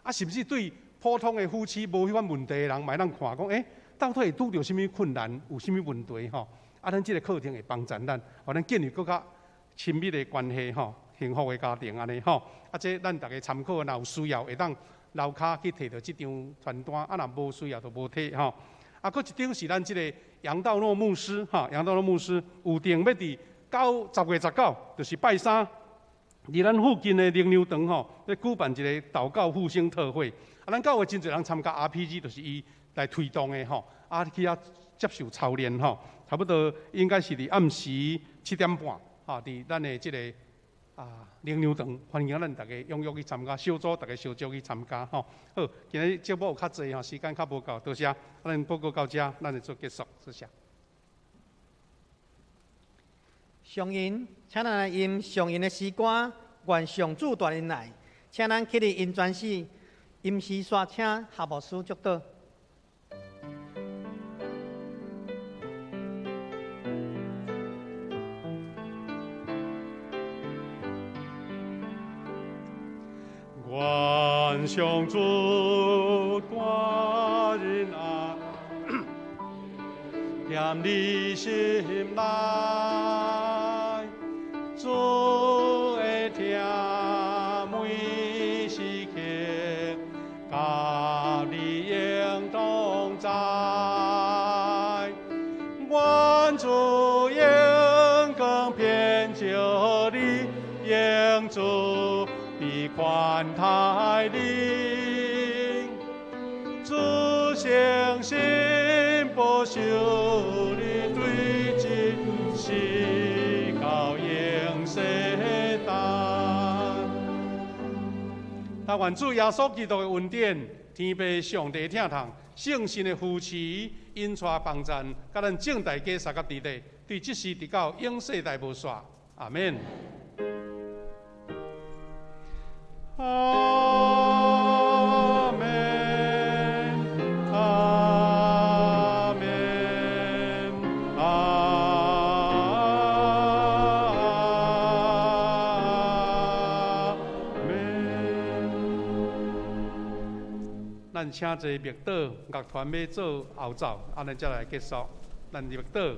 啊，甚至對普通的夫妻無彼款問題的人，嘛會當看講，欸，到底會拄著啥物困難，有啥物問題吼？啊，咱這個課程會幫助咱，予咱建立閣較親密的關係吼，幸福的家庭按呢吼。啊，這咱逐家參考，若有需要會當樓跤去提著這張傳單，啊，若無需要就無提吼。啊，閣一張是咱這個楊道諾牧師吼，楊道諾牧師有定欲佇10月19，就是拜三，佇咱附近的靈糧堂吼，咧舉辦一個禱告復興特會。啊，咱教會真濟人參加 RPG，就是伊來推動的吼。啊，去遐接受操練吼，差不多應該是佇暗時7點半，吼，佇咱的這個啊靈糧堂，歡迎咱逐家踴躍去參加，小組逐家小組去參加吼。好，今日節目有較濟吼，時間較無夠，多謝，咱報告到這，咱就做結束，謝謝。上音，請咱來吟上音的詩歌，願上主大恩來，請咱起立吟全詩，吟詩煞請夏牧師祝禱。願上主大仁愛，踮你心內，主的疼每時刻，佮你永同在。願主榮光遍照你，永住必寬待你，主誠心保守你，對這世到永世代。但願主耶穌基督的恩典、天父上帝疼痛、聖神的扶持、引帶幫贊，佮咱眾大家相佮伫咧，對這時直到永世代無煞。阿們。阿們，阿們，阿們。咱請一個默禱樂團欲做後奏，按呢才來結束。咱默禱。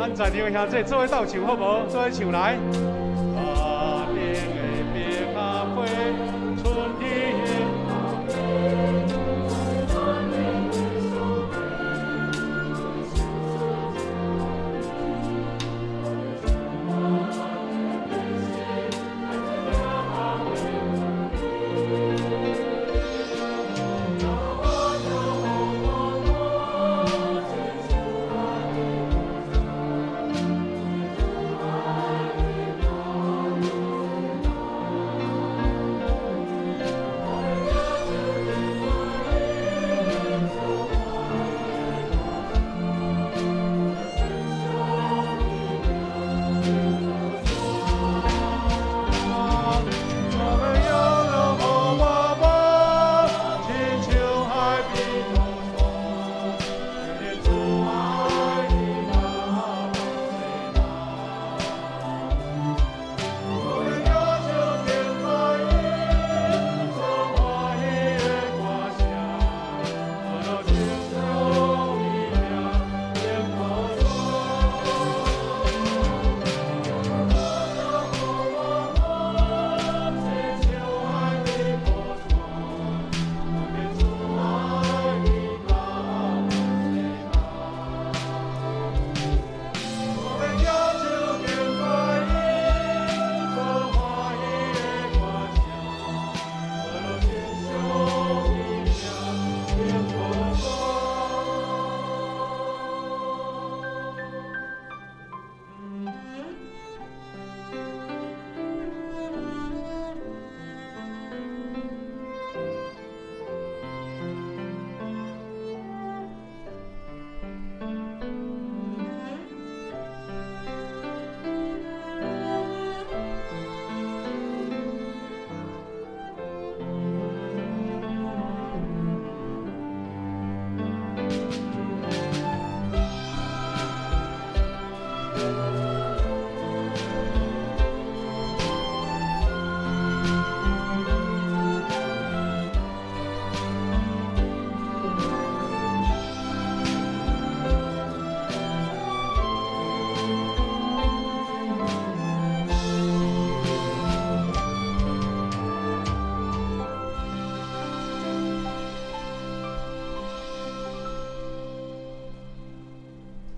咱在場的兄弟做伙鬥唱好無？做伙唱來。山頂的白咖啡，春天的。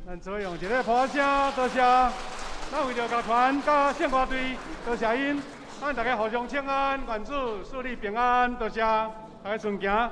咱做用一个破聲，多謝。咱為著樂團佮聖歌隊，多謝𪜶。咱大家互相請安，願主賜你平安，多謝。大家順行。